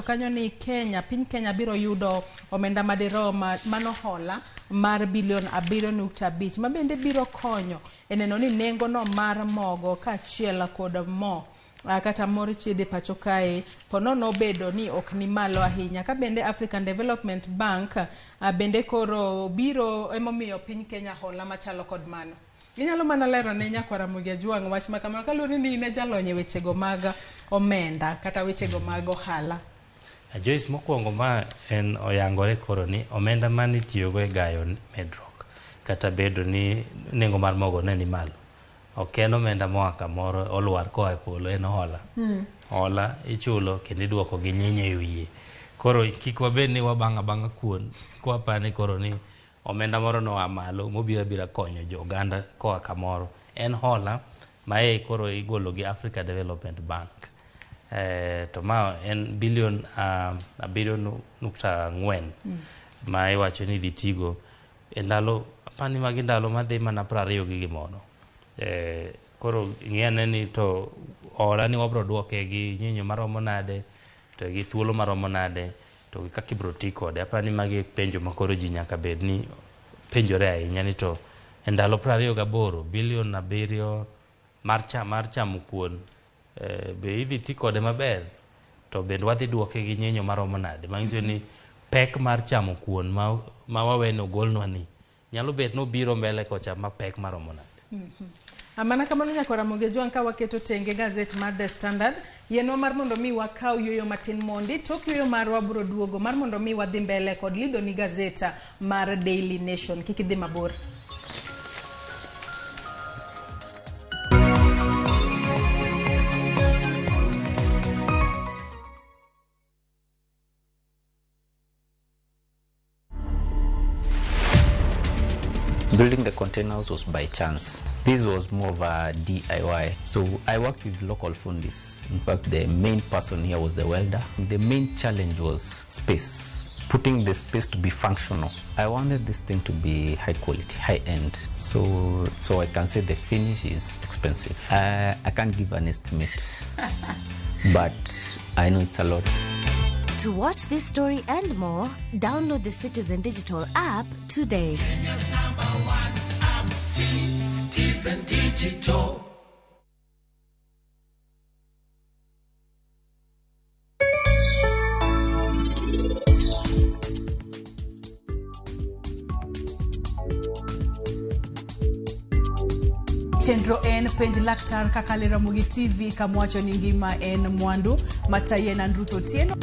Kanyo ni Kenya, piny Kenya biro yudo omenda madirom mano hola mar bilion 7.5 ma bende biro konyo e neno ni nengo no mar mogo kaachiel kod mo kata mor chiedhe pacho kae ponono obedo ni ok ni malo ahinya. Ka bende African Development Bank bende koro biro emomiyo piny Kenya hola machalo kod mano. Inyalo mana lero ne nyakwar Ramogi Ajwang' wach ma kamano kaluwore ni in e jalony e wechego mag omenda kata wechego mag ohala. Joyce, mokwongo ma en oyangore koro ni omenda mane itiyogo e gayo medruok kata bedo ni nengo mar mogo ne ni malo ok en omenda moa kamoro olwar koa e polo, en hola. Hola ichulo kendo iduoko gi nyinyo e wiye. Koro kik wabed ni wabang'o abang'a kuon kwapani koro ni omenda moro noa malo mobiro abira konyo jo oganda koa kamoro. En hola ma e koro igolo gi Africa Development Bank. To ma en bilion 7.4 ma iwacho ni idhi tigo e ndalo apani magi ndalo madhi mana 20 gi gimoro. Koro ng'i ni to hola ni wabro duoke gi nyinyo maromo nade to gi thuolo maromo nade to gi kaka ibro ti kode. Apani magi penjo ma koro ji nyaka bed ni penjore ahinya ni to e ndalo 28 bilion 7 mar chamo kuon be idhi ti kode maber to bende wadhi duoke gi nyinyo maromo nade. Manyiso ni pek mar chamo kuon ma wawene ogolnwa ni nyalo bet nobiro mbele kocha ma pek maromo nade. Mana kamano nyakwar Ramogi Ajwang' ka waketo tenge gazet mar The Standard, yienwa mar mondo mi wakaw yueyo matin mondi, tok yueyo marwa biro duogo mar mondo mi wadhi mbele kod lidho ni gazeta mar Daily Nation. Kik idhi mabor. Building the containers was by chance. This was more of a DIY. So I worked with local fundis. In fact, the main person here was the welder. The main challenge was space, putting the space to be functional. I wanted this thing to be high quality, high end. So I can say the finish is expensive. I can't give an estimate, but I know it's a lot. To watch this story and more, download the Citizen Digital app today. Kenya's #1 app, Citizen Digital. Chenro en penj laktar kaka le Ramogi TV kamwacho ni ngima en mwandu matayi en Andrew Otieno.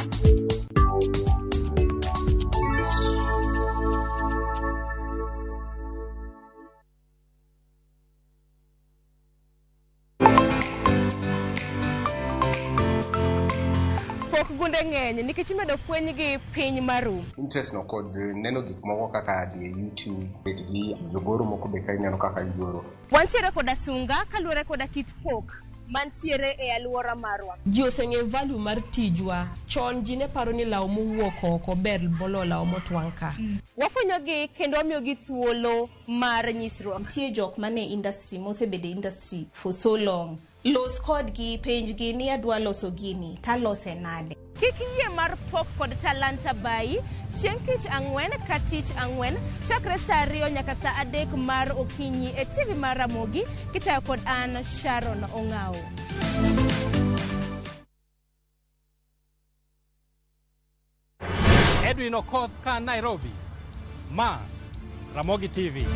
Pok gunde ng'eny nikech imedo fweny gi piny maru. Interest no kod neno gik moko kaka dhi e YouTube, bet gi jogoro moko be ka ineno kaka gigoro. Wantiere koda sunga kaluwore koda kit pok mantiere e alwora marwa. Ji oseng'eyo value mar tijwa. Chon ji ne paro ni law mowuok oko ber moloyo law motwang' ka. Wafwenyogi kendo wamiyogi thuolo mar nyisruok. Nitie jok mane industry mosebedo e industry for so long. Los kodgi, penjgi ni adwa loso gini, talose nade. Kik yie mar pok kod talanta bayi chieng' tich ang'wen ka tich ang'wen chakre saa 2 nyaka saa 3 mar okinyi e TV mar Ramogi kitayo kod an Sharon Ong'ao. Edwin Okoth ka Nairobi. Ma Ramogi TV.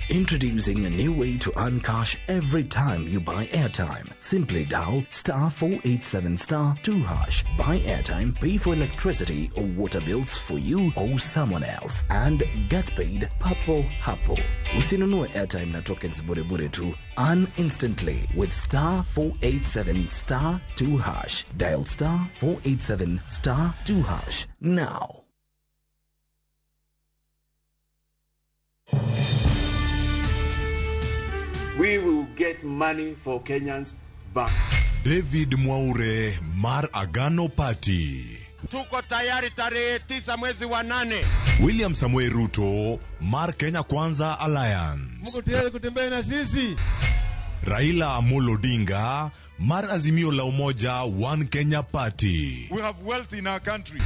Introducing a new way to earn cash every time you buy airtime. Simply dial *487*2#. Buy airtime, pay for electricity or water bills for you or someone else, and get paid papo hapo. Usinunue airtime na tokens bure bure tu. Earn instantly with *487*2#. Dial *487*2# now. We will get money for Kenyans back. David Mwaure mar Agano Party. Tuko tayari tarehe 9 mwezi wa 8. William Samoei Ruto mar Kenya Kwanza Alliance. Mko tayari kutembea na sisi? Raila Amolo Odinga mar Azimio la Umoja One Kenya Party. We have wealth in our country.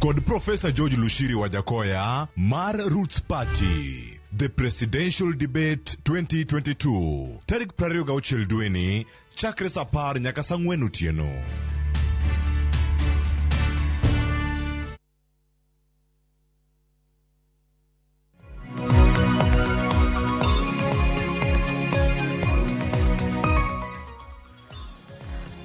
Kod Professor George Lushiri Wajakoya mar Roots Party. The Presidential Debate 2022. Tarik 26 dweni chakre saa 10 nyaka saa 4 otieno.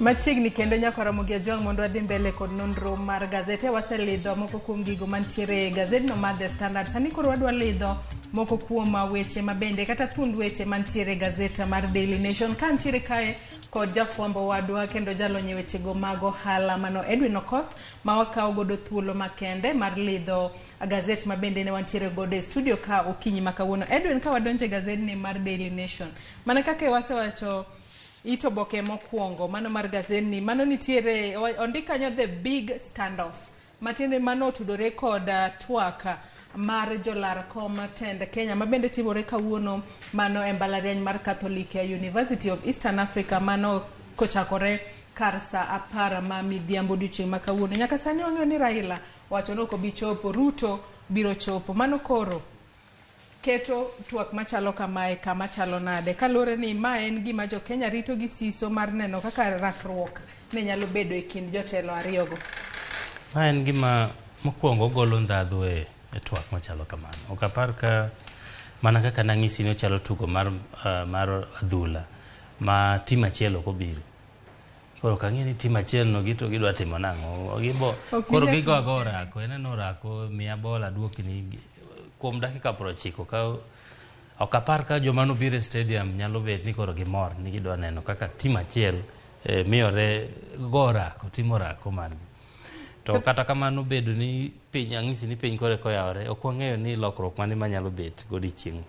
Machiegni kendo nyaka Ramogi Ajwang' mondo wadhi mbele kod nonro mar gazete. Waselidho moko kuom gigo mantiere e gazetno mar The Standard. Sani koro wadwa lidho moko kuom weche mabende kata thund weche mantiere e gazet mar Daily Nation. Ka ntiere kae kod jafwambo wadwa kendo jalony e wechego mag ohala mano Edwin Okoth, ma wakawo godo thuolo makende mar lidho gazet mabende ne wantiere godo e studio ka okinyi ma kawuono. Edwin, ka wadonjo e gazetni mar Daily Nation, mana kaka wasewacho it oboke mokwongo mano mar gazetni, mano nitiere ondik kanyo the big standoff, matiende mano otudore kod twak mar jolar kom tend Kenya mabende timore kawuono mano e mbalariany mar Catholic University of Eastern Africa, mano kochakore kar saa 10 ma midhiambo odiochieng' ma kawuono. Nyaka sani wang'eyo ni Raila wacho ni ok obi chopo, Ruto biro chopo. Mano koro keto twak machalo kamae kama chalo nade, kaluwore ni ma en gima jo Kenya rito gi siso mar neno kaka rakruok ne nyalo bedo e kind jotelo ariyogo. Ma en gima mokwongo golo ndhadhu e twak machalo kamano. Ok apar ka mana kaka nang'isi ni ochalo tugo mar adhula ma tim achiel ok obiro. Koro ok ang'e ni tim achiel no gito gidwa timo nang'o. Koro gigo ago orako, ineno orako, miya bola aduokni kuom dakika 90 ka ok apar ka joma nobiro e stadium nyalo bet ni koro gimor ni gidwa neno kaka tim achiel miyore go orako, timo orako margi. To kata kamano bedo ni piny ang'isi ni piny kore koyawore, ok wang'eyo ni lokruok mane manyalo bet godiochieng'.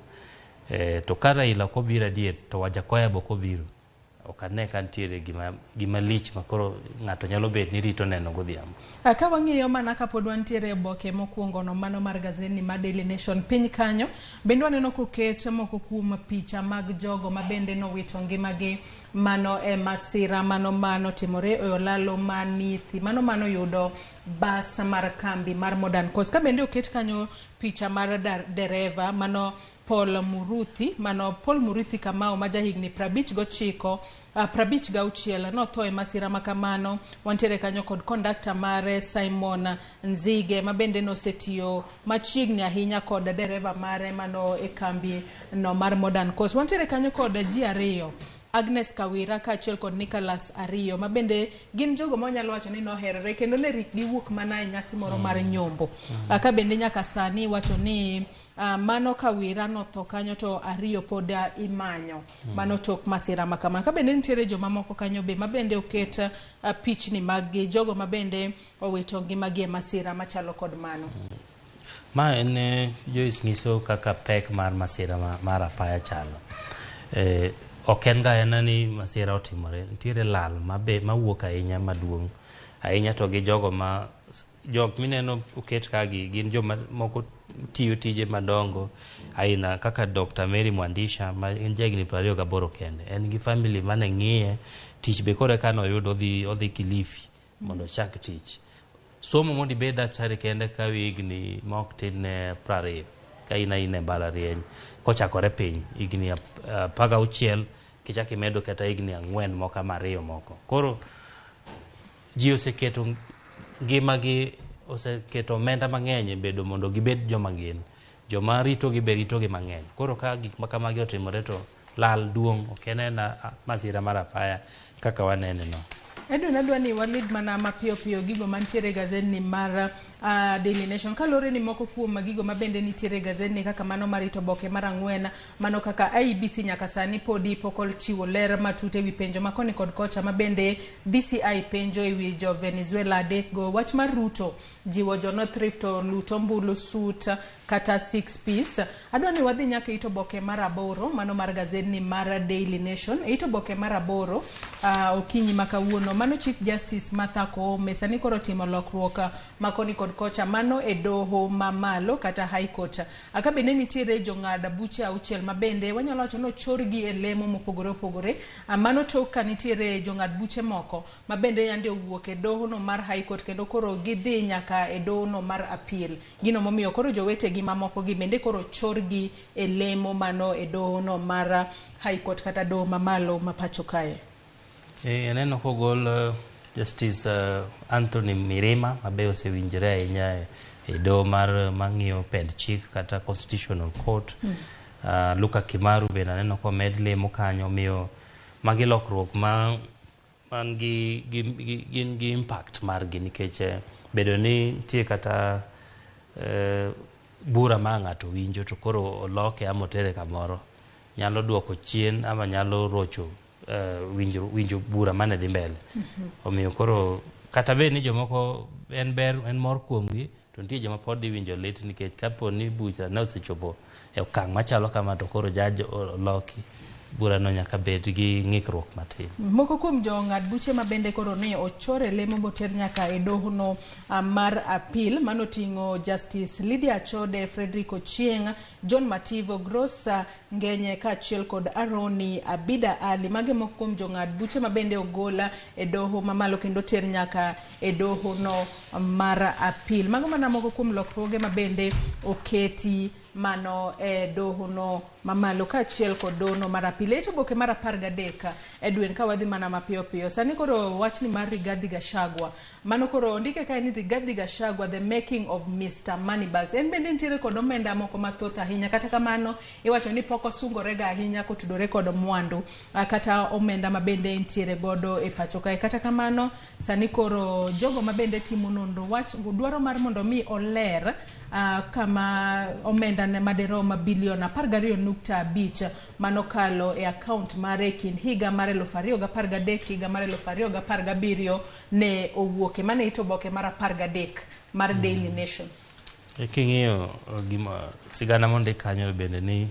To ka Raila ok obiro adier to Wajakoya be ok obiro, ok ane ka nitiere gima lich ma koro ng'ato nyalo bet ni rito neno godhiambo. Ka wang'iyo mana kapod wantiere e oboke mokwongo no mano mar gazetni mar Daily Nation piny kanyo, bende waneno koket moko kuom picha mag jogo ma bende nowito ngimagi mano e masira mano manotimore e olalo manithi mano manoyudo bas mar kambi mar Modern Coast. Ka bende oket kanyo picha mar dereva mano Paul Muruthi, mano Paul Muruthi Kamau ma jahigni 59 56 notho e masira makamano. Wantiere kanyo kod kondakta mare Simon Nzige ma bende nosetiyo machiegni ahinya kod dereva mare mano e kambi no mar Modern Coast. Wantiere kanyo kod ji ariyo, Agnes Kawira kaachiel kod Nicholas Ariyo, ma bende gin jogo ma wanyalo wacho ni noherore kendo ne rik giwuok mana e nyasi moro mar nyombo. Ka bende nyaka sani wacho ni mano Kawira notho kanyo to Ariyo pod imanyo mano tok masira makamano. Ka bende nitiere joma moko kanyo be ma bende oket pichni mag gi jogo ma bende owito ngimagi e masira machalo kod mano. Ma en Joyce nyiso kaka pek mar masira mar apaya chalo. Ok en ga en ni masira otimore, nitiere lal mawuok ahinya maduong' ahinya to gi jogo ma jok mineno oket kagi gin joma moko tiyo tije madongo aina kaka Dr. Mary Mwandisha ma en jahigni 28 kende, en gi family mane ng'iye tich be koro eka noyudo odhi Kilifi mondo ochak tich. Somo mondo ibed daktari kende kawo higni ma ok tin ne 20 ka in e mbalariany kochakore piny higni 16 kichako imedo kata higni 4 moko ama 2 moko. Koro ji oseketo ngimagi, oseketo omenda mang'eny e bedo mondo gibed joma gin, joma ritogi be ritogi mang'eny. Koro ka gik ma kamagi otimore to lal duong', ok en masira mar apaya kaka wanene no. Edwin, adwa ni walid mana mapiyo piyo gigo mantiere e gazetni mar Daily Nation, kaluwore ni moko kuom gigo mabende nitiere e gazetni kaka mano mar ito oboke mar 4, mano kaka IEBC nyaka sani podi pok ochiwo ler matut ewi penjo ma koni kod kocha mabende DCI penjo ewi jo Venezuela 3 go. Wach mar Ruto jiwo jo North Rift oluto ombulu sut kata 6 piece. Adwa ni wadhi nyaka e it oboke mar aboro, mano mar gazedni mar Daily Nation. E it oboke mar aboro okinyi ma kawuono, mano Chief Justice Martha Koome sani koro timo lokruok ma koni kod kocha, mano e doho mamalo kata High Court. Ka bende nitiere jong'ad buche auchiel ma bende wanyalo wacho ni ochorgi e lemo mopogore opogore. Mano tok ka nitiere jong'ad buche moko ma bende yande owuok e doho no mar High Court kendo koro gidhi nyaka e doho no mar appeal. Gino momiyo koro jowetegi mamoko gi bende koro chorgi e lemo mano e doho no mar High Court kata doho mamalo ma pacho kae. Aneno kogol Justice Anthony Mirima mabe osewinjore ahinya e doho mar mang'iyo pend chik kata Constitutional Court. Luka Kimaru bende aneno komed lemo kanyo omiyo magi lokruok ma man gi gin gi impact margi nikech bedo ni nitie kata bura ma ng'ato winjo to koro oloke ama otere kamoro nyalo duoko chien ama nyalo rocho winjo bura mane dhi mbele. Omiyo koro kata bed ni jomoko en ber en mor kuomgi to nitie joma pod dhi winjo lit nikech kapo ni bucha ne osechopo e okang' machalo kama to koro judge oloki burano nyaka bed gi ng'ikruok matin. Moko kuom jong'ad buche ma bende koro ne ochor e lemo moter nyaka e doho no mar appeal manoting'o Justice Lydia Achode, Frederick Ochieng, John Mativo, Grossa Ngenye kaachiel kod Aroni Abida Ali. Magi moko kuom jong'ad buche ma bende ogol e doho mamalo kendo ter nyaka e doho no mar appeal. Mago mana moko kuom lokruoge ma bende oketi mano e doho no mamalo kaachiel kod doho no mar appeal. E oboke mar 13 Edwin, ka wadhi mana mapiyo piyo. Sani koro wachni mar Rigathi Gachagua. Mano koro ondike kae ni Rigathi Gachagua, the making of Mr. Moneybags. En bende nitiere kod omenda moko mathoth ahinya. Kata kamano, iwacho ni pok osungorega ahinya kotudore kod mwandu kata omenda ma bende nitiere godo e pacho kae. Kata kamano, sani koro jogo ma bende timo nonro wach dwaro mar mondo mi oler kama omenda ne madirom bilion 12.5 manokalo e account mare e kind higa mar 2013 higa mar 2017 ne owuoke. Mane it oboke mar 13 mar Daily Nation. King'iyo gima sigana mondik kanyo bende ni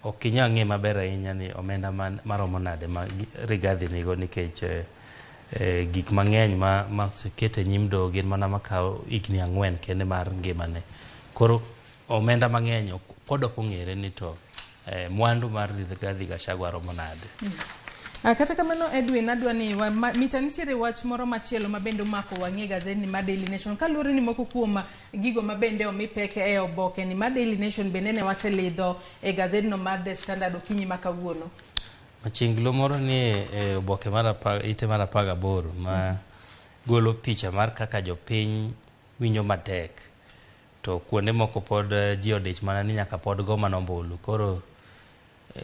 ok inyal ng'e maber ahinya ni omenda maromo nade ma Rigathi nigo nikech gik mang'eny ma oseket e nyim doho gin mana makawo higni 4 kende mar ngimane. Koro omenda mang'eny pod ok ong'ere ni to mwandu mar Rigathi Gachagua romo nade. Kata kamano Edwin, adwa ni mita nitiere wach moro machielo ma bende omako wang'i e gazeti mar Daily Nation kaluwore ni moko kuom gigo ma bende omi pek e oboke ni mar Daily Nation bende ne waselidho e gazetno mar The Standard okinyi ma kawuono. Machinglo moro ni e oboke mar ite mar 18 ma golo picha mar kaka jopiny winjo matek to kuonde moko pod ji odich mana ni nyaka pod go mana ombulu. Koro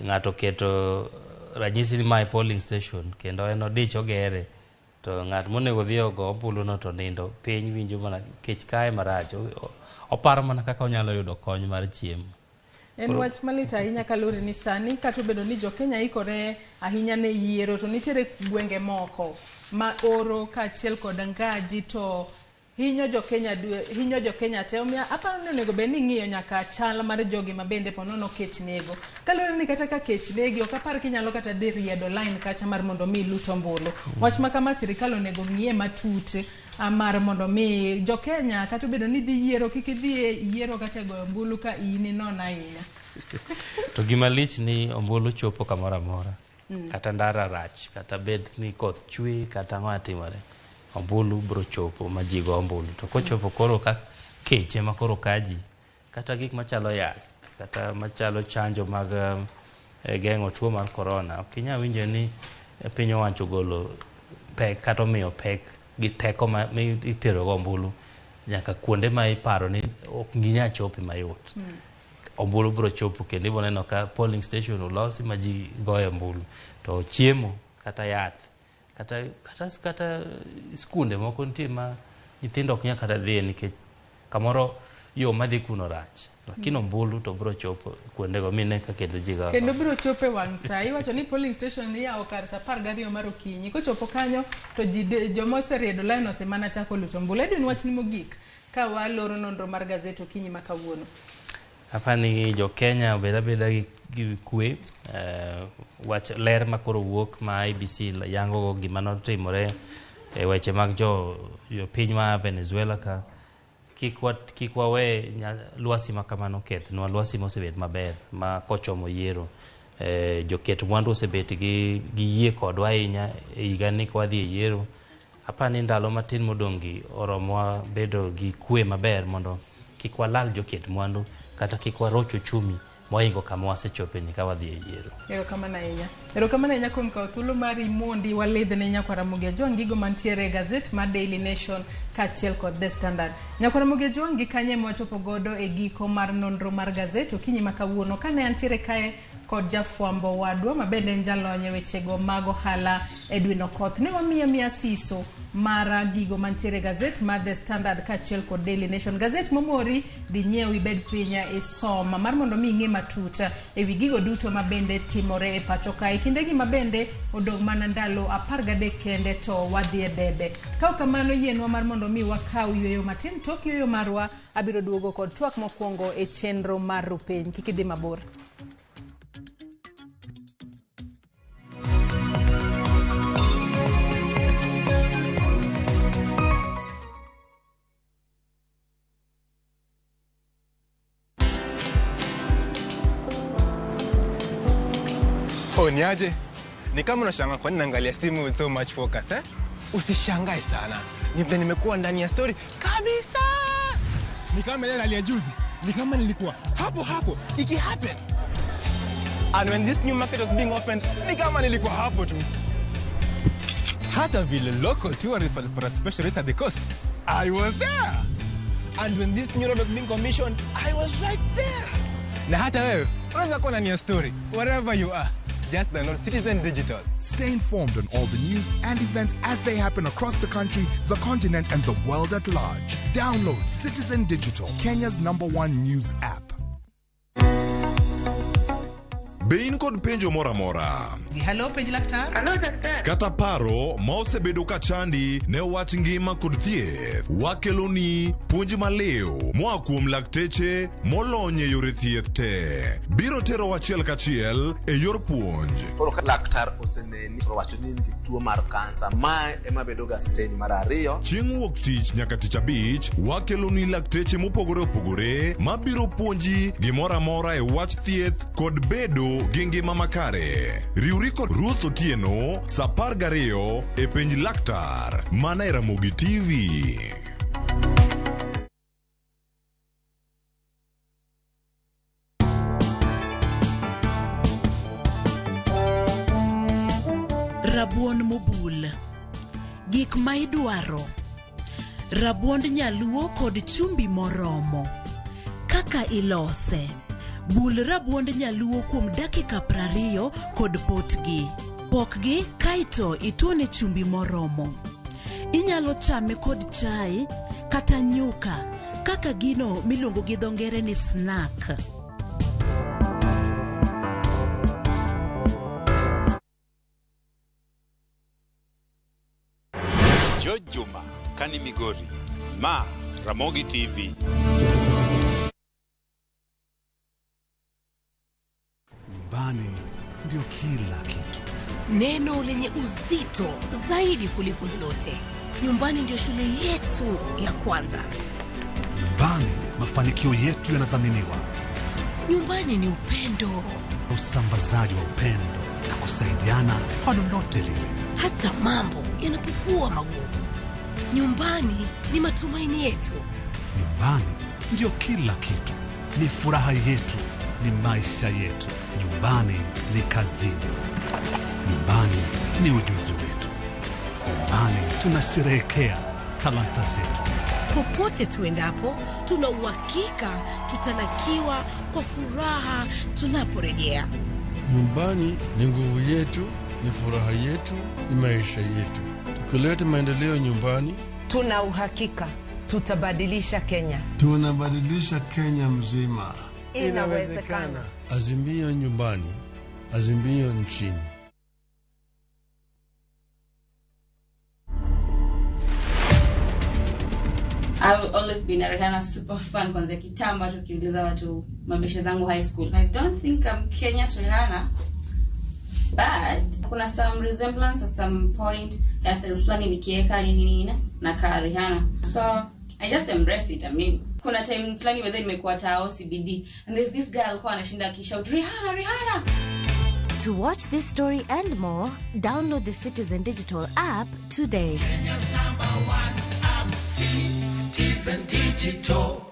ng'ato keto ranyisi ni mae polling station kendo en odich ogere to ng'at monego odhi ogo ombulu no to nindo piny winjo mana kech kae marach oparo mana kaka onyalo yudo kony mar chiemo. En wach malit ahinya kaluwore ni sani kata obedo ni jokenya ikore ahinya ne yiero to nitiere gwenge moko ma oro kaachiel kod ngaji to hinyo jokenya te. Omiyo aparo ni onego bed ni ing'iyo nyaka chal mar jogi ma bende ponono kech nego. Kaluwore ni kata ka kech negi ok apar kinyalo kata dhi riedo line kacha mar mondo mi ilut ombulu. Wach ma kama sirikal onego ng'iye matut mar mondo mi jokenya kata obedo ni dhi yiero kik idhi e yiero kata e goyo ombulu ka in inono ahinya. To gima lich ni ombulu chopo kamoro amora. Kata ndara rach, kata bed ni koth chwe, kata ang'o timore. Ombulu bro chopo ma ji go ombulu. To kochopo koro ka kech ema koro ka ji, kata gik machalo yath, kata machalo chanjo mag geng'o tuo mar corona, ok inyal winjo ni piny owacho ogolo pek kata omiyo pek gi teko ma itero go ombulu nyaka kuonde ma iparo ni ok ginyal chope mayot. Ombulu bro chopo kendo ibiro neno ka polling station olosi ma ji goyo ombulu. To chiemo kata yath kata skunde moko nitie ma nyithindo ok nyal kata dhiye nikech kamoro yo madhi kuno rach. Lakini ombulu to bro chopo kuondego mine ka kendo ji goyo. Kendo biro chopo e wang' sa. Iwacho ni polling station iyawo kar sa 12 mar okinyi. Kochopo kanyo to ji joma oseriedo line osemana chako luto ombulu. Edwin, wachni mogik ka waloro nonro mar gazet okinyi ma kawuono. Apani jo Kenya obed abeda gi kwe, wach ler ma koro wuok ma IEBC yango go gima notimore e weche mag jo piny ma Venezuela ka kik wawe lwasi ma kamano kethnwa, lwasi mosebet maber ma kochomo yiero. Joket mwandu osebet gi yie kodwa ahinya e higani ka wadhi e yiero. Apani ndalo matin modong' gi oromowa bedo gi kwe maber mondo kik walal joket mwandu kata kik waroch uchumi mohingo kama wasechope ni ka wadhi e yiero. Erokamano ahinya. Erokamano ahinya kuom kawo thuolo mari mondi walidhne Nyakwar Ramogi Ajwang' gigo mantiere e gazet mar Daily Nation kaachiel kod The Standard. Nyakwar Ramogi Ajwang' gi kanye mwachopo godo e giko mar nonro mar gazet okinyi ma kawuono kane antiere kae kod jafwambo wadwa ma bende en jalony e wechego mag ohala Edwin Okoth. Ne wamiya miya siso mar gigo mantiere e gazet mar The Standard kaachiel kod Daily Nation. Gazet momori dhi nyiew ibed piny isoma mar mondo mi ing'e matut ewi gigo duto ma bende timore e pacho kae. Kindegi ma bende odong' mana ndalo 13 kende to wadhi e debe. Ka ok kamano yienwa mar mondo mi wakaw yweyo matin. Tok yweyo marwa abiro duogo kod twak mokwongo e chenro mar Rupiny. Kik idhi mabor. Oh, niaje? Ni kama unashangaa kwa nini naangalia simu with so much focus, eh? Usishangae sana. Ni vile nimekuwa ndani ya story kabisa. Ni kama ile nalia juzi. Ni kama nilikuwa hapo hapo iki happen. And when this new market was being opened, ni kama nilikuwa hapo tu. Hata vile local tourists walipata special rate at the coast, I was there. And when this new road was being commissioned, I was right there. Na hata wewe unaweza kuwa ndani ya story wherever you are. Just download Citizen Digital. Stay informed on all the news and events as they happen across the country, the continent, and the world at large. Download Citizen Digital, Kenya's #1 news app. Be in kod penjo moro amora. Hello, penj laktar. Hello, daktari. Kata paro ma osebedo ka chandi ne wach ngima kod thieth. Wakeloni puonj maliw moa kuom lakteche molony e yore thieth te. Biro tero achiel kachiel e yor puonj. Koro ka laktar oseneni owacho ni in gi tuo mar kansa, mae ema bedo ga stage mar 2. Chieng' wuok tich nyaka tich abich, wakeloni lakteche mopogore opogore mabiro puonji gimoro amora e wach thieth kod bedo gi ngima makare. Riwri kod Ruth Otieno saa 12 e penj laktar mana e Ramogi TV. Rabuon mobul. Gik ma idwaro: rabuond nyaluo kod chumbi moromo. Kaka ilose: bul rabuond nyaluo kuom dakika 20 kod potgi. Pokgi kaeto ituone chumbi moromo. Inyalo chame kod chai kata nyuka kaka gino miluongo gi dho ngere ni snack. George Juma, Kani Migori, Ma Ramogi TV. Nyumbani ndio kila kitu. Neno lenye uzito zaidi kuliko lolote. Nyumbani ndio shule yetu ya kwanza. Nyumbani mafanikio yetu yanathaminiwa. Nyumbani ni upendo. Usambazaji wa upendo na kusaidiana kwa lolote lile. Hata mambo yanapokuwa magumu, nyumbani ni matumaini yetu. Nyumbani ndio kila kitu. Ni furaha yetu, ni maisha yetu. Nyumbani ni kazini. Nyumbani ni ujuzi wetu. Nyumbani tunasherehekea talanta zetu. Popote tuendapo, tuna uhakika tutalakiwa kwa furaha tunaporejea. Nyumbani ni nguvu yetu, ni furaha yetu, ni maisha yetu. Tukileta maendeleo nyumbani, tuna uhakika tutabadilisha Kenya. Tunabadilisha Kenya mzima. Inawezekana. Azimio nyumbani, azimio nchini. I've always been a Rihanna super fan kwanzia kitambo, hata ukiuliza watu mabeshe zangu high school. I don't think I'm Kenya's Rihanna, but kuna some resemblance at some point, hairstyles fulani nikieka nini nini na kaa Rihanna. So I just embrace it. I mean, kuna time fulani whether nimekuwa tao CBD and there's this girl alikuwa anashinda akishout Rihanna, Rihanna. To watch this story and more, download the Citizen Digital app today. Kenya's number one app, Citizen Digital.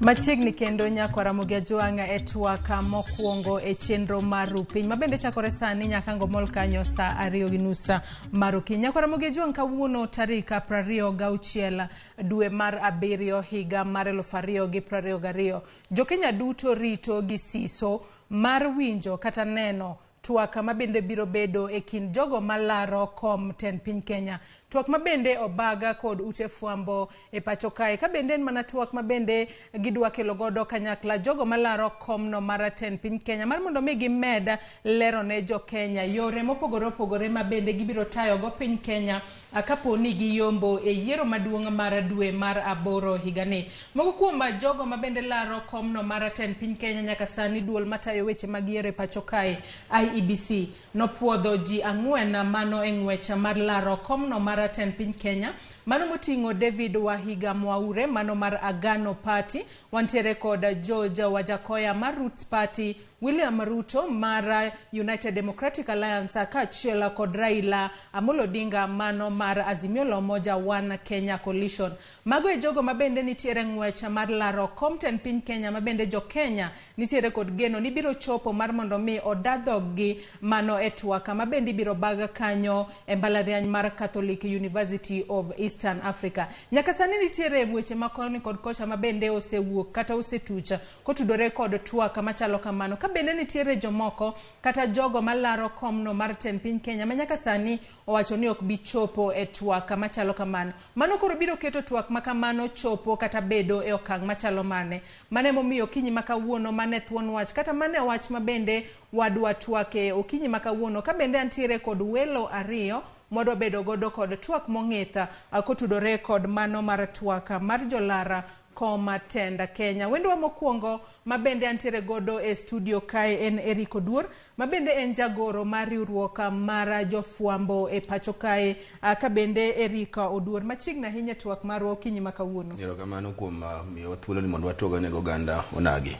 Machiegni kendo nyako Ramogi Ajwang' e twak mokwongo e chenro mar Rupiny mabende chakore sani nyaka ngomol kanyo saa 2:30 mar okinyi. Nyako Ramogi Ajwang' kawuono tarik 26 dwe mar 7 higa mar 2022. Jokenya duto rito gi siso mar winjo kata neno twak mabende biro bedo e kind jogo malaro kom tend piny Kenya. Twak mabende obaga kod ute fwambo e pacho kae. Ka bende en mana twak mabende gidwa kelo godo kanyakla jogo malaro komno mar tend piny Kenya mar mondo mi gimed lero ne jo Kenya yore mopogore opogore mabende gibiro tayo go piny Kenya kapo ni giyombo e yiero maduong' mar dwe mar 8 higani. Moko kuom jogo mabende laro komno mar tend piny Kenya nyaka sani duol matayo weche mag yiero e pacho kae IEBC nopuodho ji 4 mano e ng'wech mar laro komno mar tend piny Kenya. Mano moting'o David Wahiga Mwaure mano mar Agano Party, wantiere kod George Wajakoya mar Roots Party, William Ruto mar United Democratic Alliance kaachiel kod Raila Amolo Odinga mano mar Azimio la Umoja One Kenya Coalition. Mago e jogo mabende nitiere ng'wech mar laro kom tend piny Kenya mabende jo Kenya nitiere kod geno ni biro chopo mar mondo mi odadhoggi mano e twak mabende ibiro bag kanyo e mbalariany mar Catholic University of Eastern Africa. Nyaka sani nitiere weche makoni kod kocha mabende osewuok kata osetucha kotudore kod twak machalo kamano. Ka bende nitiere jomoko kata jogo malaro komno mar tend piny Kenya ma nyaka sani owacho ni ok bi chopo e twak machalo kamano. Mano koro biro keto twak makamano chopo kata bedo e okang' machalo mane. Mane momiyo okinyi makawuono mane thuon wach kata mane wach mabende wadwa twake okinyi makawuono ka bende antiere kod welo 2 mwadwa bedo godo kod twak mong'ith kotudore kod mano mar twak mar jolara koma tenda Kenya. Wendwa mokwongo mabende antiere godo e studio kae en Eric Oduor mabende en jagoro mar riwruok mar jofwambo e pacho kae. Ka bende Eric Oduor machiegni ahinya twak marwa okinyi ma kawuono. Erokamano kuom miyowa thuolo ni mondo watwag ne oganda onagi.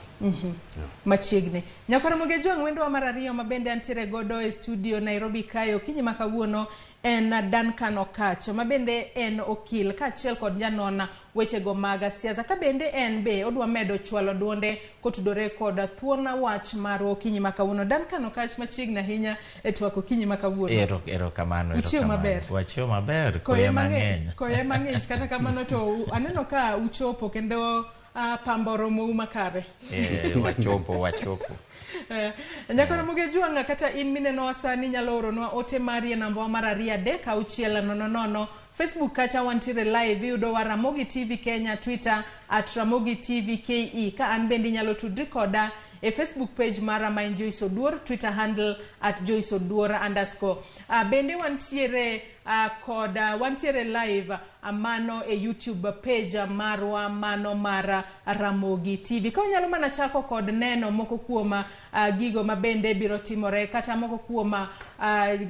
Machiegni. Nyakoro Ramogi Ajwang' wendwa mar 2 mabende antiere godo e studio Nairobi kae okinyi ma kawuono en Duncan Okatch mabende en okil kaachiel kod janona wechego mag siasa. Ka bende en be odwa medo chwalo duonde kotudore kod thuon wach marwa okinyi ma kawuono. Duncan Okatch machiegni ahinya e twak okinyi ma kawuono. Erokamano. Uchiewo maber. Wachiewo maber. Koyo mang'eny. Koyo mang'eny kata kamano to aneno ka uchopo kendo pambo romou makare. Wachopo. Nyako Ramogi Ajwang' kata in minenowa sani nyalo oronwa ote mari e namba mar 2 3 6 0 0. Facebook kacha wantiere live iyudowa Ramogi TV Kenya, Twitter @Ramogi TV KE. Ka an bende inyalo tudri koda e Facebook page mara ma en Joyce Oduor, Twitter handle @JoyceOduor_. Bende wantiere kod wantiere live mano e YouTube page marwa mano mar Ramogi TV. Ka unyalo mana chako kod neno moko kuom gigo mabende biro timore kata moko kuom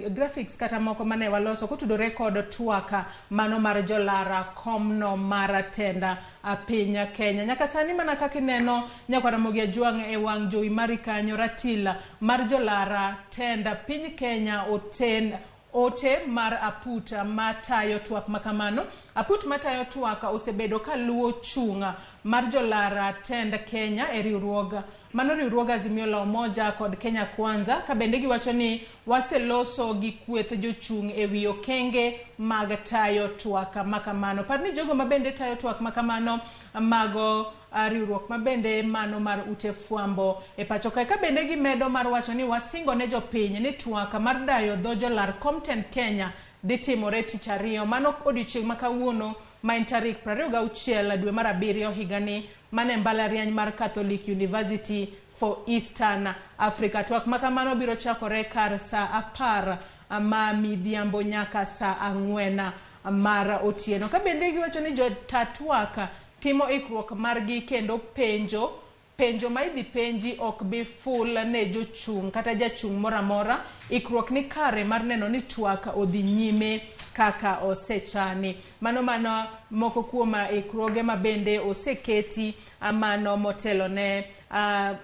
graphics kata moko mane waloso kotudore kod twak mano mar jolara komno mar tenda piny Kenya. Nyaka sani mana kaka ineno nyakwa Ramogi Ajwang' e wang' jowi mari kanyo ratil mar jolara tenda piny Kenya oten ote mar aput matayo twak makamano. Aput matayo twak osebedo kaluwo chung' mar jolara tend Kenya e riwruog mano riwruog Azimio la Umoja kod Kenya Kwanza. Ka bende giwacho ni waseloso gi kweth jochung' e wi okenge mag tayo twak makamano. Par ni jogo mabende tayo twak makamano mago riwruok mabende mano mar ute fwambo e pacho kae. Ka bende gimedo mar wacho ni wasingo ne jopiny ni twak mar dayo dho jolar kom tend Kenya dhi timore tich ariyo mano odiochieng' ma kawuono ma en tarik 26 dwe mar abiriyo higani mana e mbalariany mar Catholic University for Eastern Africa. Twak ma kamano biro chakore kar saa 10 ma midhiambo nyaka saa 4 mar otieno. Ka bende giwacho ni jota twak timo ikruok margi kendo penjo penjo ma idhi penji ok bi ful ne jochung' kata jachung' moro amora. Ikruok ni kare mar neno ni twak odhi nyime kaka osechani. Mano moko kuom ikruoge ma bende oseketi mano motelo ne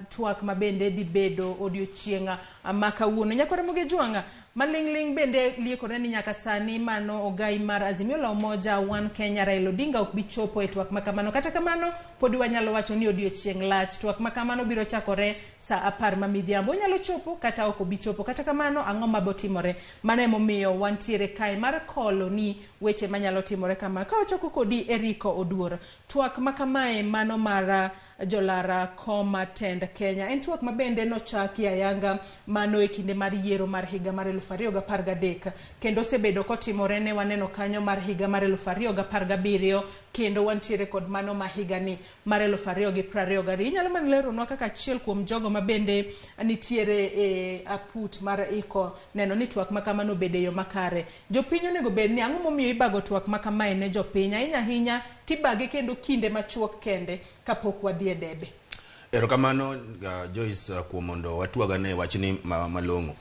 twak ma bende dhi bedo odiochieng' ma kawuono. Nyakwar Ramogi Jwang' maling'ling' bende liekore ni nyaka sani mano ogai mar Azimio la Umoja One Kenya Raila Odinga ok bi chopo e twak ma kamano. Kata kamano podi wanyalo wacho ni odiochieng' lach. Twak ma kamano biro chakore saa 10 ma midhiambo. Onyalo chopo kata ok obi chopo. Kata kamano ang'o mabotimore? Mano emomiyo wantiere kae mar kolo ni weche manyalo timore kama. Ka wachako kodi Eriko Oduor, twak ma kamae mano mar jolara koma tend Kenya en twak mabende nochaki ayanga mano e kinde mar yiero mar higa mar 2013 kendo osebedo kotimore ne waneno kanyo mar higa mar 2017 kendo wantiere kod mano ma higani mar 2022. Inyalo mana leronwa kaka achiel kuom jogo mabende nitiere e aput mar iko neno ni twak ma kamano obede e yo makare. Jopiny onego bed ni ang'o momiyo ibago twak ma kamae ne jopiny ahinya ahinya tibage kendo kinde machuok kende kapok wadhi e debe. Erokamano Joyce kuom mondo watwagane wachni malong'o.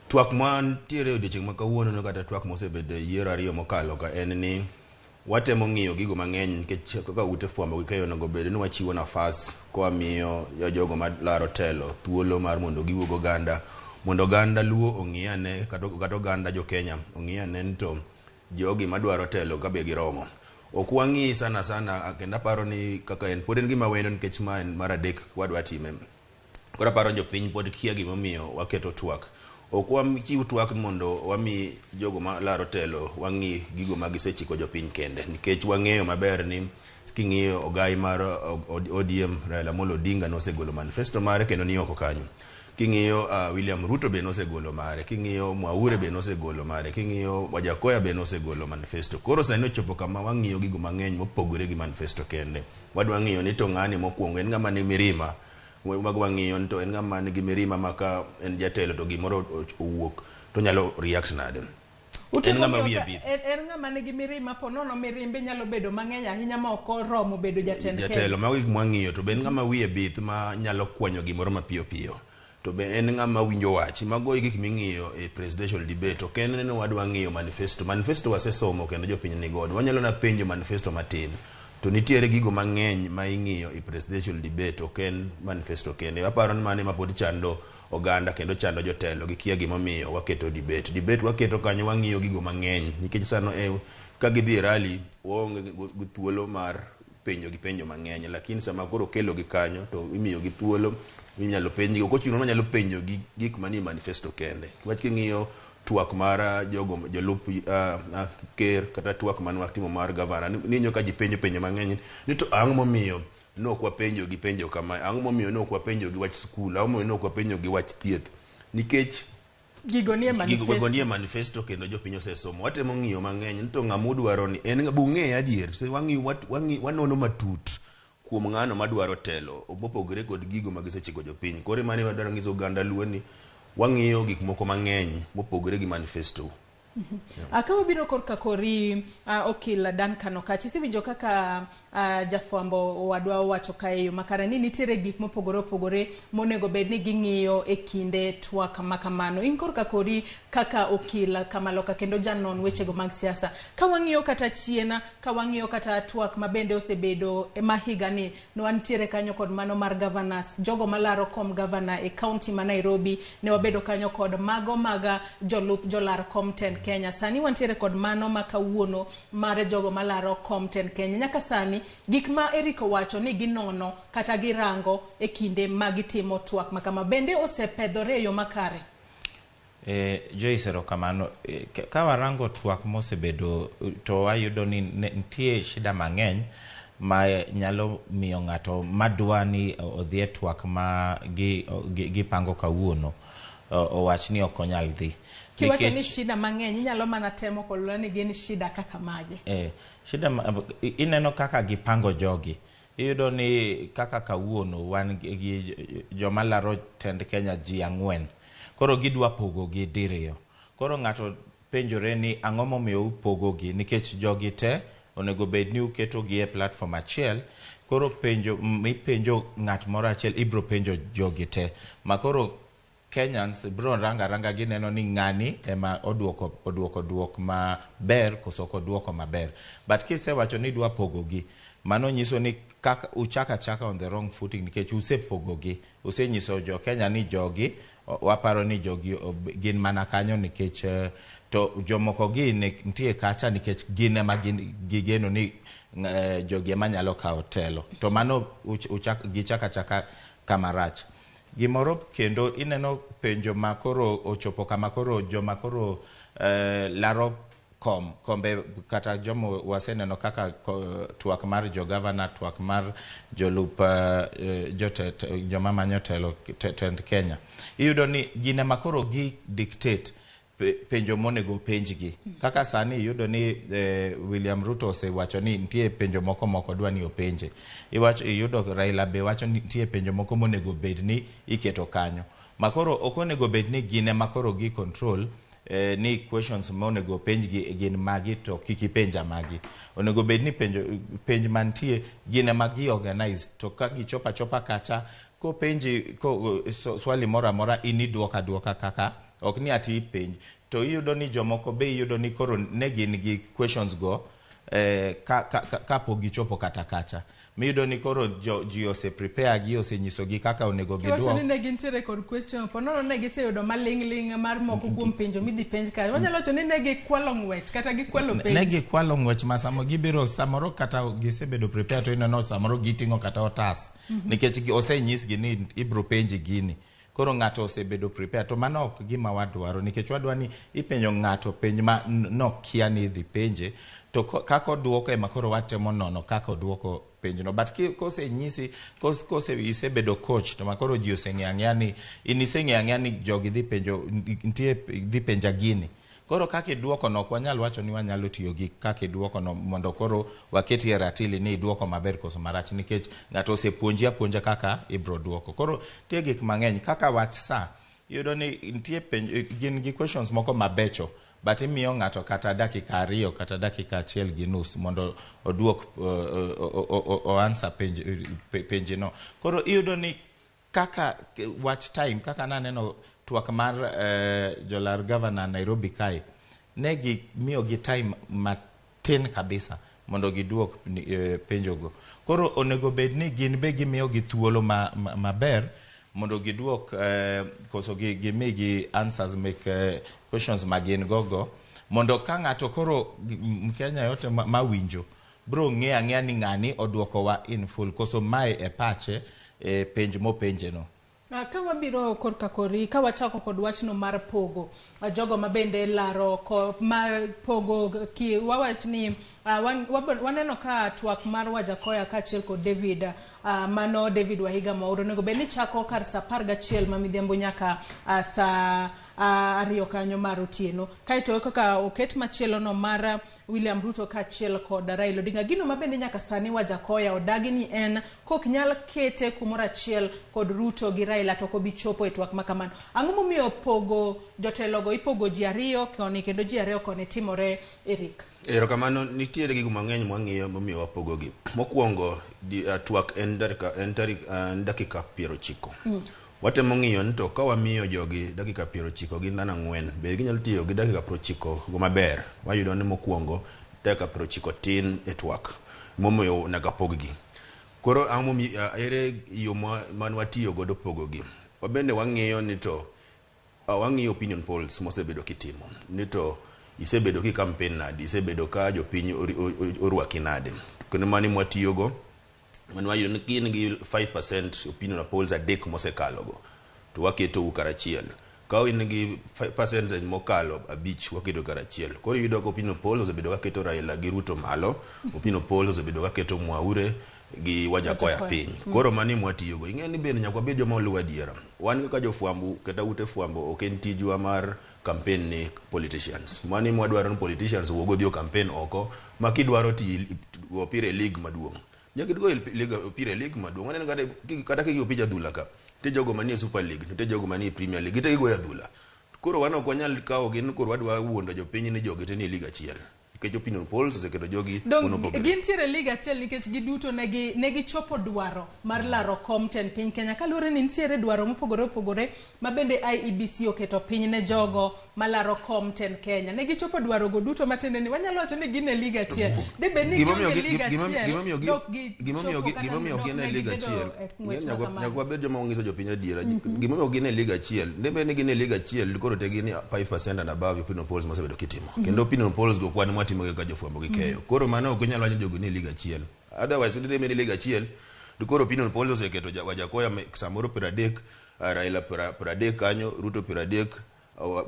Twak mantiere odiochieng' ma kawuono no kata twak mosebedo e yiero ariyo mokalo ka en ni watemo ng'iyo gigo mang'eny nikech kaka ute fwambo gi keyo onego bed ni wachiwo nafas kwamiyo jogo malaro telo thuolo mar mondo giwuog oganda mondo oganda Luo ong'i ane kata oganda jo Kenya ong'i ane ni to jogi madwaro telo ka be giromo. Ok wang'i sana sana kendo aparo ni kaka en pod en gima wendo nikech ma en mar adek wadwa time. Koro aparo ni jopiny pod kia gimomiyo waketo twak. Ok wachiw twak mondo wami jogo malaro telo wang'i gigo ma gisechiko jopiny kende nikech wang'eyo maber ni king'iyo ogai mar ODM Raila Amolo Odinga nosegolo manifesto mare kendo ni oko kanyo. King'iyo William Ruto be nosegolo mare, king'iyo Mwaure be nosegolo mare, king'iyo Wajakoya be nosegolo manifesto. Koro sani ochopo kama wang'iyo gigo mang'eny mopogore gi manifesto kende. Wadwa ng'iyo ni to ng'ani mokwongo en ng'ama ni mirima. Mago wang'iyo ni to en ng'ama nigi mirima ma ka en jatelo to gimoro owuok to onyalo react nade. En ng'ama wiye bith. En ng'ama nigi mirima po nono mirimbe nyalo bedo mang'eny ahinya ma ok oromo bedo jatend Kenya. Jatelo mago gik mwang'iyo to be en ng'ama wiye bith ma nyalo kwanyo gimoro mapiyo piyo. To be en ng'ama winjo wach. Mago e gik ming'iyo e presidential debate. Ok en ni wadwa ng'iyo manifesto. Manifesto wasesomo kendo jopiny ni godo. Wanyalo na penjo manifesto matin. To nitiere gigo mang'eny ma ing'iyo e presidential debate ok en manifesto kende. Aparo ni mano ema pod chando oganda kendo chando jotelo gikia gimomiyo waketo debate. Debate waketo kanyo wang'iyo gigo mang'eny nikech sano ka gidhi e rally waonge gi thuolo mar penjo gi penjo mang'eny lakini sama koro kelo gi kanyo to imiyo gi thuolo minyalo penjgi. Ok ochuno ni wanyalo penjo gi gik manie manifesto kende. Wach king'iyo twak mar jogo jolup ker kata twak mane watimo mar gavana ninyo ka ji penjo penjo mang'eny ni to ang'o momiyo ne ok wapenjo gi penjo kama, ang'o momiyo ne ok wapenjo gi wach skul, ang'o momiyo ne ok wapenjo gi wach thieth, nikech gigo nie manifesto. Gigo nie manifesto kendo jopiny osesomo. Watemo ng'iyo mang'eny ni to ng'ama udwaro ni en bung'e adier. Se wang'i wanono matut kuom ng'ano madwaro telo mopogore kod gigo ma gisechiko jopiny. Koro mano wadwaro nyiso oganda Luo ni wang'iyo gik moko mang'eny mopogore gi manifesto. Ka wabiro korka kori okil Duncan Okatch, isewinjo kaka jafwambo wadwa owacho kae yo makare ni nitiere gik mopogore opogore monego bed ni ging'iyo e kinde twak ma kamano. In korka kori kaka okil Kamaloka kendo janon wechego mag siasa, ka wang'iyo kata chien, ka wang'iyo kata twak ma bende osebedo ma higani, ne wantiere kanyo kod mano mar governors, jogo malaro kom governor e county ma Nairobi, ne wabedo kanyo kod mago mag jolup jolar kom tend Kenya. Sani wantiere kod mano ma kawuono mar jogo malaro kom tend Kenya. Nyaka sani gik ma Eric owacho ni ginono kata girango e kinde ma gitimo twak ma kama bende osepedhore e yo makare. Joyce, erokamano. Ka warango twak mosebedo to wayudo ni nitie shida mang'eny ma nyalo miyo ng'ato madwa ni odhi e twak ma gipango kawuono. owach ni ok onyal dhi. Kiwacho ni shida mang'eny, inyalo mana temo kolona ni gin shida kaka mage? Shida ineno kaka gipango jogi. Iyudo ni kaka kawuono wan gi joma laro tend Kenya ji 4. Koro gidwa pogo gi diriyo. Koro ng'ato penjore ni ang'o momiyo upogo gi, nikech jogi te onego bed ni uketo gi e platform achiel. Koro penjo mipenjo ng'at moro achiel ibro penjo jogi te. Ma koro Kenyans bro ranga gineno ni ng'ani ema oduoko duok maber koso ok oduoko maber. But kisewacho ni idwa pogo gi, mano nyiso ni kaka uchaka chaka on the wrong footing, nikech usepogo gi. Usenyiso jo Kenya ni jogi waparo ni jogi gin mana kanyo nikech to jomoko gi nitie kacha nikech gin ema gigeno ni jogi ema nyalo kawo telo. To mano gichaka chaka kamarach. Gimoro kendo ineno penjo ma koro ochopo kama koro joma koro laro kombe kata jomo waseneno kaka twak mar jo governor, twak mar jolup joma manyo telo tend Kenya. Iyudo ni gin ema koro gi dictate penjo monego penjgi. Kaka sani iyudo ni William Ruto osewacho ni nitie penjo moko moko dwa ni openje. Iyudo Raila be wacho ni nitie penjo moko monego bed ni iketo kanyo. Ma koro ok onego bed ni gin ema koro gi control ni questions monego penjgi gin magi to kik ipenja magi. Onego bed ni penj mantie gin ema gi organize, to ka gichopo achopa kacha kopenji swali moro amora in idwoka aduoka kaka ok ni ati ipenj. To iyudo ni jomoko be iyudo ni koro ne gin gi questions go kapok gichopo kata kacha. Miyudo ni koro ji ose prepare gi, osenyisogi kaka onego Kiwacho giduok. ni ne gintiere kod question, po nono ne giseyudo maling'ling' mar moko kuom penjo midhi penj kae. Wanyalo wacho ni ne gikwalo ng'wech kata gikwalo penj. Ne gikwalo ng'wech ma samo gibiro samoro kata gisebedo prepare to ineno samoro giting'o kata otas. Nikech osenyisgi ni ibro penji gini. Koro ng'ato osebedo prepare to mano ok gima wadwaro, nikech wadwa ni ipenjo ng'ato penj ma nokia ni idhi penje to kaka oduoko ema koro watemo nono kaka oduoko penjno. But kosenyisi, kose isebedo coach to makoro ji oseng'eyo ang'eya ni in iseng'eyo ang'eya ni jogi dhi penjo, nitie dhi penja gini. Koro kaka iduoko no ok wanyal wacho ni wanyalo tiyo gi kaka iduoko no mondo koro waketi e ratili ni iduoko maber koso marach, nikech ng'ato osepuonji apuonja kaka ibro duoko. Koro nitie gik mang'eny kaka wach sa, iyudo ni nitie penj, gin gi questions moko mabecho but imiyo ng'ato kata dakika 2 kata dakika 1.5 mondo oduok o answer penjino. Koro iyudo ni kaka wach time, kaka naneno twak mar jolar governor Nairobi kae, ne gimiyo gi time matin kabisa mondo giduok penjogo. Koro onego bed ni gin be gimiyo gi thuolo maber mondo giduok koso gimigi answers mek questions ma gin gogo, mondo ka ng'ato koro Mkenya yote mawinjo bro ng'eyo ang'eya ni ng'ani oduokowa in full koso mae e pache penj mopenje no. Ka wabiro korka kori, ka wachako kod wachno mar pogo jogo ma bende laro mar pogo ki, wawach ni waneno ka twak mar Wajackoyah kaachiel kod David mano David Wahiga Mwaura onego bed ni chako kar saa 11 ma midhiambo nyaka saa 2 kanyo mar otieno. Kaeto kaka oket machielo no mar William Ruto kaachiel kod Raila Odinga. Gino ma bende nyaka sani Wajackoyah odagi ni en kok nyal kete kumoro achiel kod Ruto gi Raila to ok obi chopo e twak ma kamano. Ang'o momiyo pogo jotelogo, ipogo ji 2 koni kendo ji 2 koni timore, Eric? Erokamano, nitiere gigo mang'eny mwang'iyo momiyo wapogogi. Mokwongo, twak en dakika 90. Watemo ng'iyo ni to ka wamiyo jogi dakika 90 gin dhano 4, be ginyalo tiyo gi dakika 90 go maber? Wayudo ni mokwongo dakika 90 tin e twak, momiyo nyaka pog-gi. Koro ang'o momiyo ere yo man watiyo godo pogogi? Wabende wang'iyo ni to wang'iyo opinion polls mosebedo kitimo, ni to isebedo ki campaign nade, isebedo ka jopiny orwaki nade. Kendo mano mwatiyogo, mano wayudo ni gin gi 5% opinion polls 3 mosekalo go, to waketou karachiel. Ka in gi percentage mokalo 5 waketo karachiel. Koro iyudo ka opinion polls osebedo ka keto Raila gi Ruto malo, opinion polls osebedo ka keto Mwaure gi Wajakoya Wajakoya. piny. Koro mano ema watiyogo. Ing'e ni bende nyaka wabed joma oluwo adiera. Wan kaka jofwambo kata ute fwambo ok en tijwa mar campaign ni politicians. Mano ema wadwaro ni politicians owuog odhi o campaign oko ma kidwaro ti go opira e league maduong'. Nyaka igo opira e league maduong'. Waneno kata kigo opich adhula ka, nitie jogo manie Super League, nitie jogo manie Premier League, gite gigoyo adhula. Koro wan ok wanyal kawo gi ni koro wadwa wuondo jopiny ni jogi te nie league achiel. Nikech opinion polls oseketo jogi Dong mopogore. gintiere e league achiel nikech giduto negi negichopo dwaro mar laro kom tend piny Kenya kaluwore ni nitiere dwaro mopogore opogore ma bende IEBC oketo piny ne jogo malaro kom tend Kenya. Negichopo dwaro go duto matiende ni wanyalo wacho ni gin e league achiel. Dibed ni Gimomiyo gionge league achiel, dok gimomiyo gichopo kata gimomiyo dok gin e ne league gibedo achiel. e ng'wech Ng'e ma kamano. nyaka wabed joma nyiso jopiny adiera. Gimomiyo gin e league achiel, ne bed ni gin e league achiel, koro te gin 5% and above opinion polls mosebedo kitimo. Kendo opinion polls go kwan mwatimo kaka jofwambo gi keyo. Koro mano ok inyal wacho ni jogo ni e league achiel. Otherwise dine bed ni league achiel, to koro opinion polls oseketo Wajakoya samoro 30, Raila 30 kanyo, Ruto 30,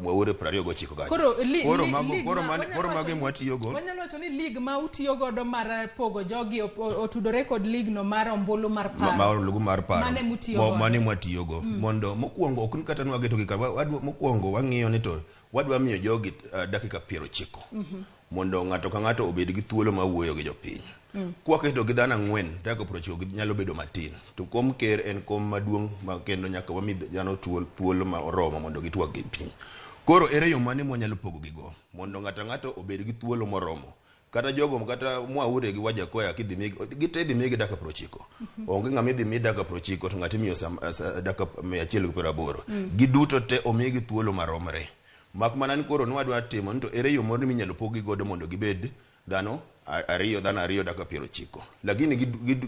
Mwaure 29 kanyo. Koro Koro mago league koro ma- mane wanyalo koro wacho mago ni- ema watiyogo. Wanyalo wacho ni league ma utiyo godo mar pogo jogi otudore kod league no mar ombulu mar paro. Ma ombulu mar paro. Mane mutiyo godo. Mane mwatiyogo. Mondo mokwongo ok ni kata ni waketo gi ka mokwongo wang'iyo ni to wadwa miyo jogi dakika 90. Mondo ng'ato ka ng'ato obed gi thuolo mar wuoyo gi jopiny. Kwaketo gi dhano 4, dakika 90 nyalo bedo matin. To kom ker en kom maduong' ma kendo nyaka wami dhano thuolo ma oromo mondo gitwag gi piny. Koro ere yo mane mwanyalo pogo gi go mondo ng'ato ang'ato obed gi thuolo moromo. Kata jogo kata Mwaure gi Wajakoya kidhi migi gite idhi migi dakika 90. Onge ng'ama idhi mi dakika 90 to ng'ato imiyo dakika 180. Giduto te omigi thuolo maromre. Mak mana ni koro nwadwa timo ni to ere yo moro minyalo pog gi godo mondo gibed dhano ariyo dhano ariyo dakika 90. Lakini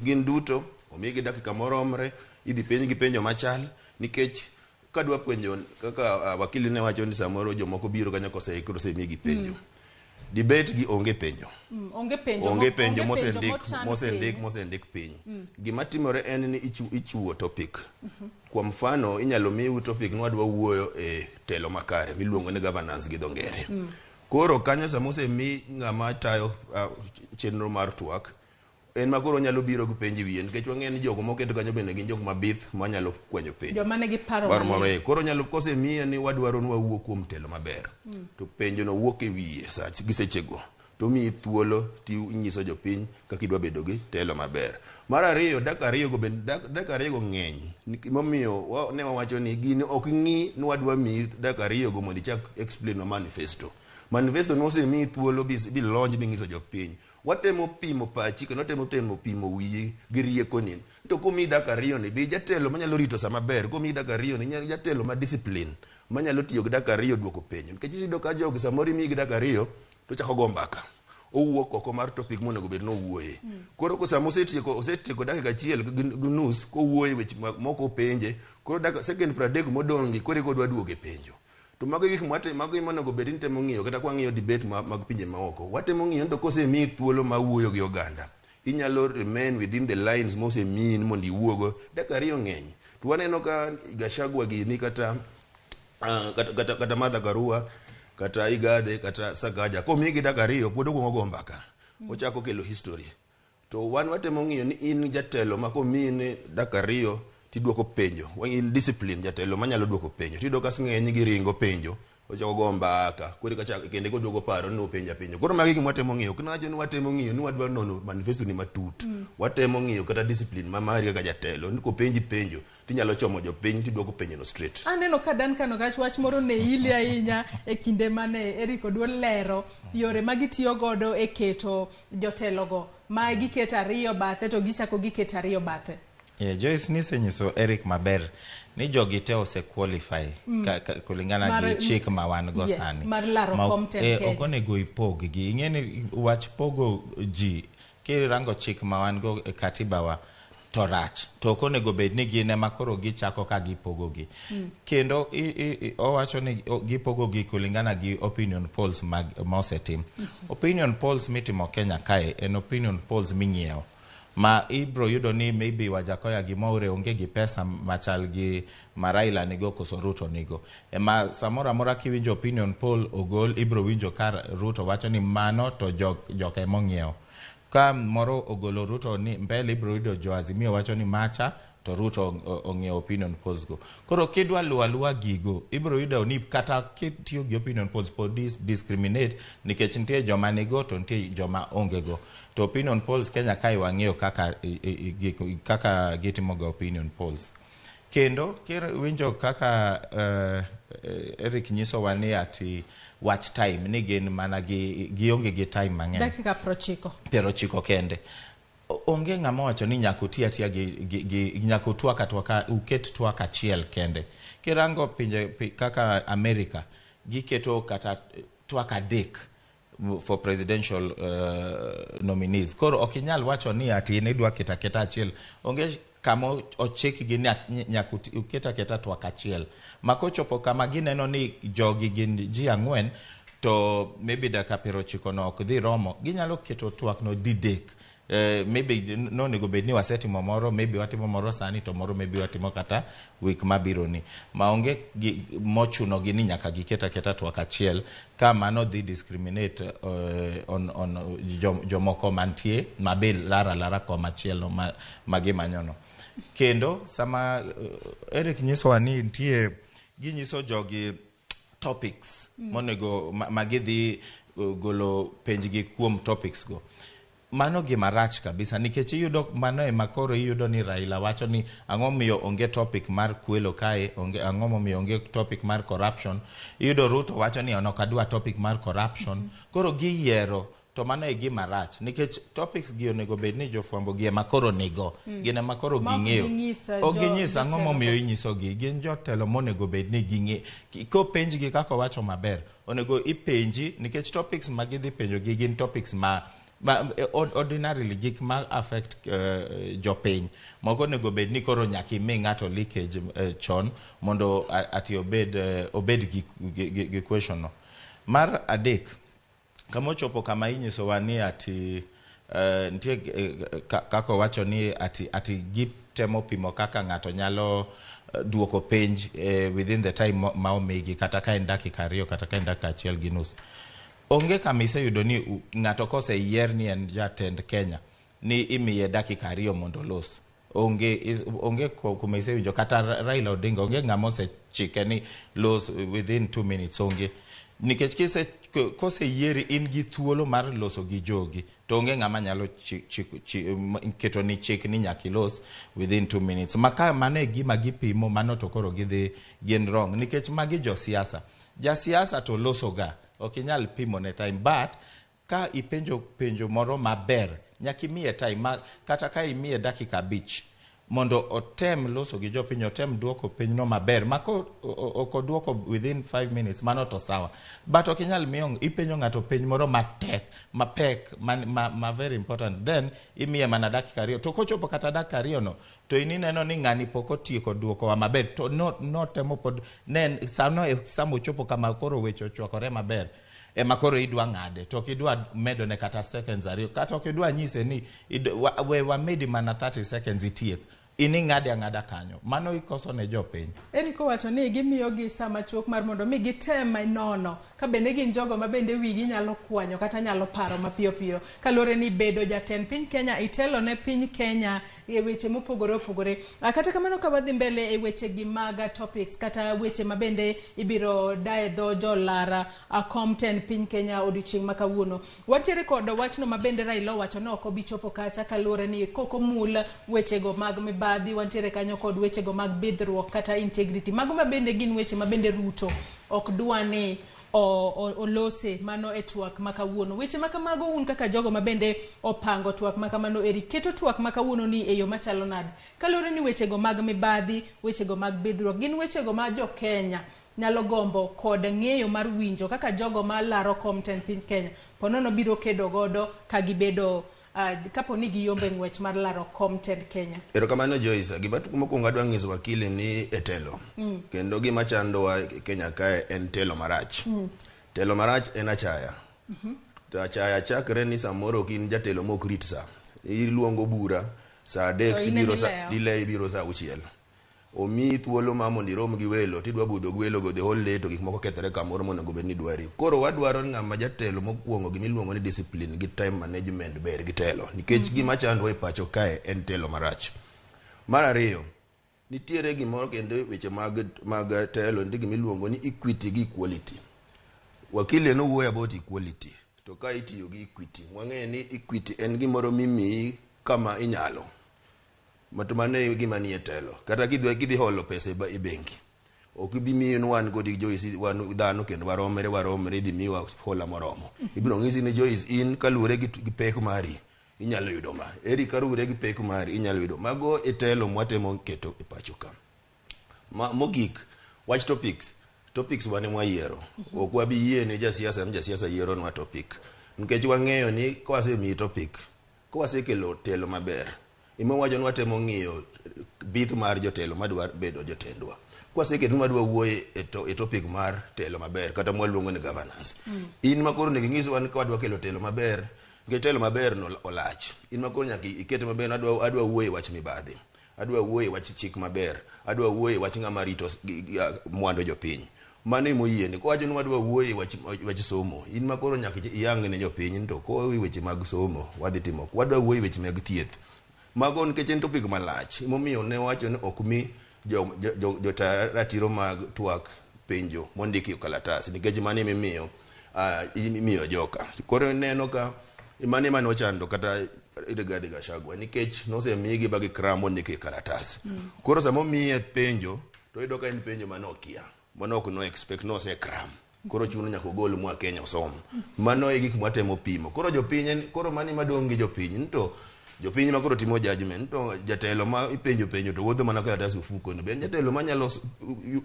gin duto omigi dakika moromre, idhi penj gi penjo machal nikech kadwa penjo kaka wakili ne wacho ni samoro jomoko biro kanyo koseikore osemigi penjo. Debate gi onge penjo. Onge penjo. Onge penjo mochan piny. mosendik piny. Gima timore en ni ichiwo topic. Kwa mfano inyalo miu topic ni wadwa wuoyo e telo makare miluongo ni governance gi dho ngere. Koro kanyo sama osemi ng'ama tayo chenro mar twak, en ma koro onyalo biro gi penjo e wiye nikech wang'eyo ni jogo moket kanyo bende gin jok mabith manyalo kwanyo penjo. Joma nigi paro Paro mang'eny. mang'eny. Koro nyalo kosemiye ni wadwaro ni wawuo kuom telo maber. To penjo no wuok e wiye gi sechego. To miyi thuolo ti inyiso jopiny kaka idwa bedo gi telo maber. Mar ariyo, dakika ariyo go bende, dakika ariyo go ng'eny. Momiyo ne wawacho ni gini ok ng'i ni wadwa miyi dakika ariyo go mondo ichak explain no manifesto. Manifesto no osemiyi thuolo bi launch bi nyiso jopiny. Watemo pimo pachi kendo watemo temo pimo wiyi gi riekoni. To komiyi dakika ariyo ni bi jatelo manyalo rito sa maber, komiyi dakika ariyo ni jatelo ma discipline manyalo tiyo gi dakika ariyo duoko penjo. Nikech iyudo ka jogi samoro imiyi gi dakika ariyo to chako go mbaka. Owuok oko mar topic monego bed ni owuoye. Koro ko sama osetieko dakika achiel gi nus kowuoye weche moko openje, koro dakika second 30 modong' gi koro eka odwa duogo e penjo. To mago gik mago ema onego bed ni temo ng'iyo kata kwang'iyo debate mag pinje maoko. Watemo ng'iyo ni to kosemiyi thuolo mar wuoyo gi oganda, inyalo remain within the lines mosemiyi ni mondo iwuogo. Dakika ariyo ng'eny. To waneno ka Gachagua gini kata Martha Karua, kata Igathe, kata Sakaja, komigi dakika ariyo pod okuongo go mbaka. Ochako kelo history. To wan watemo ng'iyo ni in jatelo ma komiyi ni dakika ariyo tiduoko penjo. In discipline jatelo manyalo duoko penjo. Tiyudo ka ng'eny gi ringo penjo, ochako go mbaka. Koro eka chak kendo koduogo paro ni openja penjo. Koro magi gik mwatemo ng'iyo. Ok nawacho ni watemo ng'iyo ni wadwa nono manifesto ni matut. Watemo ng'iyo kata discipline ma mari kaka jatelo. Ni kopenji penjo, tinyalo chomo jopiny tiduoko penjo no straight. Aneno ka Duncan Ogach wach moro ne ili ahinya e kinde mane Eric Oduor lero yore ma gitiyo godo e keto jotelogo ma giketo ariyo bathe to gichako giketo ariyo bathe. Yeah, Joyce nisenyiso Eric maber ni jogi te ose qualify kulingana gi chik ma wan go sani. Mar laro kom tend Kenya. Ok onego ipog gi. Ing'e ni wach pogo ji kirango chik ma wan go e katiba wa to rach. To ok onego bed ni gin ema koro gichako ka gipogo gi. Kendo owacho ni gipogo gi kulingana gi opinion polls ma osetim. Opinion polls mitimo Kenya kae en opinion polls ming'iewo. Ma ibro yudo ni maybe Wajakoya gi Mwaure onge gi pesa machal gi ma Raila nigo koso Ruto nigo. Ema samoro amora kiwinjo opinion poll ogol, ibro winjo ka Ruto wacho ni mano to joka emong'iewo. Ka moro ogolo Ruto ni mbele, ibiro yudo jo Azimio wacho ni macha to Ruto ong'iewo opinion polls go. Koro kidwa luwo aluwa gigo, ibiro yudo ni kata kitiyo gi opinion polls pod discriminate, nikech nitie joma nigo to nitie joma onge go. To opinion polls Kenya kae wang'eyo kaka kaka gitimo ga opinion polls. Kendo kiwinjo kaka Eric nyisowa ni ati wach time ni gin mana gi gionge gi time mang'eny. Dakika 90. 90 kende. Onge ng'ama owacho ni nyaka uti atiya gi nyaka utwak atwaka, uket twak achiel kende. Kirango pinje kaka America, giketo kata twak adek for presidential nominees. Koro ok inyal wacho ni ati in idwa keto aketa achiel. Onge kama ochikgi ni nyaka uket aketa twak achiel. Ma kochopo kama gineno ni jogi gin ji ang'wen, to maybe dakika 90 no ok dhi romo, ginyalo keto twak no didek. Maybe nonego bed ni wasetimo moro, maybe watimo moro sani, to moro maybe watimo kata week mabiro ni. Maonge mochuno gi ni nyaka giket aketa twak achiel, ka mano dhi discriminate on jomoko mantie mabe lara lara komachielo ma gimanyono. Kendo sama Eric nyisowa ni nitie ginyiso jogi topics monego ma gidhi golo penjgi kuom topics go. Mano gima rach kabisa, nikech iyudo mano ema koro iyudo ni Raila wacho ni ang'o miyo onge topic mar kwelo kae, onge ang'o momiyo onge topic mar corruption. Iyudo Ruto wacho ni ok adwa topic mar corruption. Koro giyiero, to mano e gima rach, nikech topics gi onego bed ni jofwambo gi ema koro nigo. Gin ema koro Ma ok ging'eyo. ginyis, Ok ginyis ang'o jotelo momiyo go. inyisogi. Gin jotelo monego bed ni ging'e. Kopenjgi kaka owacho maber, onego ipenji, nikech topics ma gidhi penjogi gin topics ma ordinarily gik ma affect jopiny. Moko onego bed ni koro nyaka imi ng'ato leakage chon mondo ati obed gi question no. Mar adek, kama ochopo kama inyisowa ni ati nitie kaka owacho ni ati gitemo pimo kaka ng'ato nyalo duoko penj within the time ma omigi, kata ka en dakika 2, kata ka en dakika 1.5. Onge kama iseyudo ni ng'ato koseyier ni en jatend Kenya ni imiye dakika 2 mondo olos. Onge kuma isewinjo kata Raila Odinga, onge ng'ama osechike ni los within 2 minutes, onge. Nikech koseyieri in gi thuolo mar loso gi jogi, to onge ng'ama nyalo keto ni chik ni nyaka ilos within 2 minutes. Ma ka mano e gima gipimo, mano to koro gidhi gin wrong, nikech magi josiasa. Jasiasa to loso ga, ok inyal pimo ne time, but ka ipenjo penjo moro maber, nyaka imiye time, ma, kata ka imiye dakika 5 mondo otem loso gi jopiny, otem duoko penjno maber, ma ko ok oduoko within 5 minutes, mano to sawa. But ok inyal miyo ipenjo ng'ato penj moro matek, mapek, ma very important, then imiye mana dakika 2. To kochopo kata dakika 2 no, to in ineno ni ng'ani pok otieko duokowa maber, to no temo pod, ne, sano e sama ochopo kama koro weche ochwakore maber, ema koro idwa ng'ade, to ok idwa medo ne kata seconds 2, kata ok idwa nyise ni we wamedi mana 30 seconds itiek, in ing'ade ang'ada kanyo, mano ikoso ne jopiny. Eric owacho ni gimiyogi sa machuok mar mondo mi gitem nono ka bende gin jogo ma bende wigi nyalo kwanyo kata nyalo paro mapiyo piyo, kaluwore ni bedo jatend piny Kenya, itelo ne piny Kenya e weche mopogore opogore. Kata kamano, ka wadhi mbele e weche gi mag topics kata weche ma bende ibiro daye dho jolara kom tend piny Kenya odiochieng' ma kawuono, wantiere kod wachno ma bende Raila owacho ni ok obi chopo kacha kaluwore ni kok omul wechego mag mibadhi, wantiere kanyo kod wechego mag bidhruok kata integrity, mago ma bende gin weche ma bende Ruto ok dwa ni olose mano e twak ma kawuono. Weche ma kamago un kaka jogo ma bende opango twak ma kamano eri, keto twak ma kawuono ni e yo machalo nade? Kaluwore ni wechego mag mibadhi, wechego mag bidhruok gin wechego ma jo Kenya nyalo gombo kod ng'eyo mar winjo kaka jogo ma laro kom tend piny Kenya ponono biro kedo godo ka gibedo kapo ni giyombe ng'wech mar laro kom tend Kenya. Erokamano Joyce, gima mokwongo adwa nyiso wakili ni e telo. Kendo gima chandowa Kenya kae en telo marach. Telo marach en achaya. To achaya chakre ni samoro ok in jatelo mok rit sa. Iluongo bura saa 3 To in tibiro ema sa ilewo. delay ibiro saa 6. Omiyi thuolo ma mondo irom gi welo tidwa budho gi welo go the whole day to gik moko kethore kamoro monego bed ni dwari. Koro wadwaro ni ng'ama jatelo mokwongo gimiluongo ni discipline gi time management ber gi telo nikech gima chandwa e pacho kae en telo marach. Mar ariyo, nitiere gimoro kendo e weche mag telo nitie gimiluongo ni equity gi equality. Wakili nowuoyo about equality to ka itiyo gi equity wang'eyo ni equity en gimoro mimiyi kama inyalo. To mano e gima nie telo. Kata kidhi holo pesa e bengi, ok ibi miyi ni wan kodi Joyce wan dhano kendo waromre idhi miwa hola moromo. Ibiro ng'isi ni Joyce in kaluwore gi pek mari inyalo yudo ma. Eric kaluwore gi pek mari inyalo yudo. Mago e telo mwatemo keto e pacho ka. Mogik, wach topics. Topics wan ema wayiero. Ok wabi yie ne jasiasa ni jasiasa yieronwa topic. Nikech wang'eyo ni kawasemiyi topic, kawasekelo telo maber, ema wacho ni watemo ng'iyo bith mar jotelo madwa bedo jotendwa. Kwaseketo ni wadwa wuoyo e topic mar telo maber kata mwaluongo ni governance. In ma koro onego inyiswa ni ka wadwa kelo telo maber, nikech telo maber no olach. In ma koro nyaka iket maber adwa wuoyo e wach mibadhi. Adwa wuoyo e wach chik maber. Adwa wuoyo e wach ng'ama rito mwandu jopiny. Mano emoyiene. Kowacho ni wadwa wuoyo e wach somo, in ma koro nyaka iyang ne jopiny ni to kowe weche mag somo wadhi timo. Wadwa wuoyo e weche mag thieth. Mago nikech en topic malach. Emomiyo ne wacho ni ok mi jota ratiro mag twak penjo mondiki e kalatas nikech mano emimiyo imiyo joka. Koro ineno ka mano ema nochando kata Rigathi Gachagua nikech nosemigi ba gikram mondiki e kalatas. Koro sama omiye penjo to iyudo ka en penjo mane okia. Mano ok no expect nosekram. Koro chuno nyaka ogol mwa Kenya osom. Mano e gik mwatemo pimo. Koro jopiny koro mano ema dong' gi jopiny ni to jopiny ma koro timo judgment to jatelo ma ipenjo penjo to wuotho mana kalatas ofuko no be en jatelo manyalo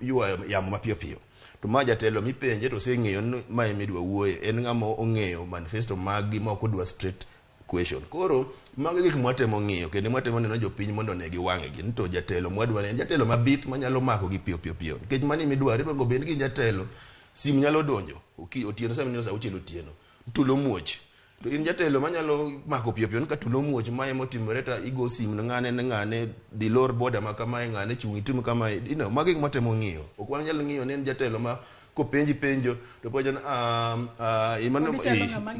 ywayo yamo mapiyo piyo. To ma jatelo mipenje to oseng'eyo ni ma ema idwa wuoye en ng'ama ong'eyo manifesto mag gi ma ok odwa straight question. Koro mago e gik mwatemo ng'iyo kendo mwatemo neno jopiny mondo one gi wang'gi ni to jatelo mwadwa en jatelo mabith manyalo mako gi piyo piyo piyo nikech mano ema idwaro idwa obed gi jatelo simu nyalo donjo otieno sama ineno saa auchiel otieno tulo muoch to in jatelo manyalo mako piyo piyo ni ka tulo muoch mae motimore ta igo simu ne ng'ane ne ng'ane dhi lor boda ma kamae ng'ane chung' itim kamae mago e gik mwatemo ng'iyo ok wanyal ng'iyo ni en jatelo ma kopenji penjo to penjo ni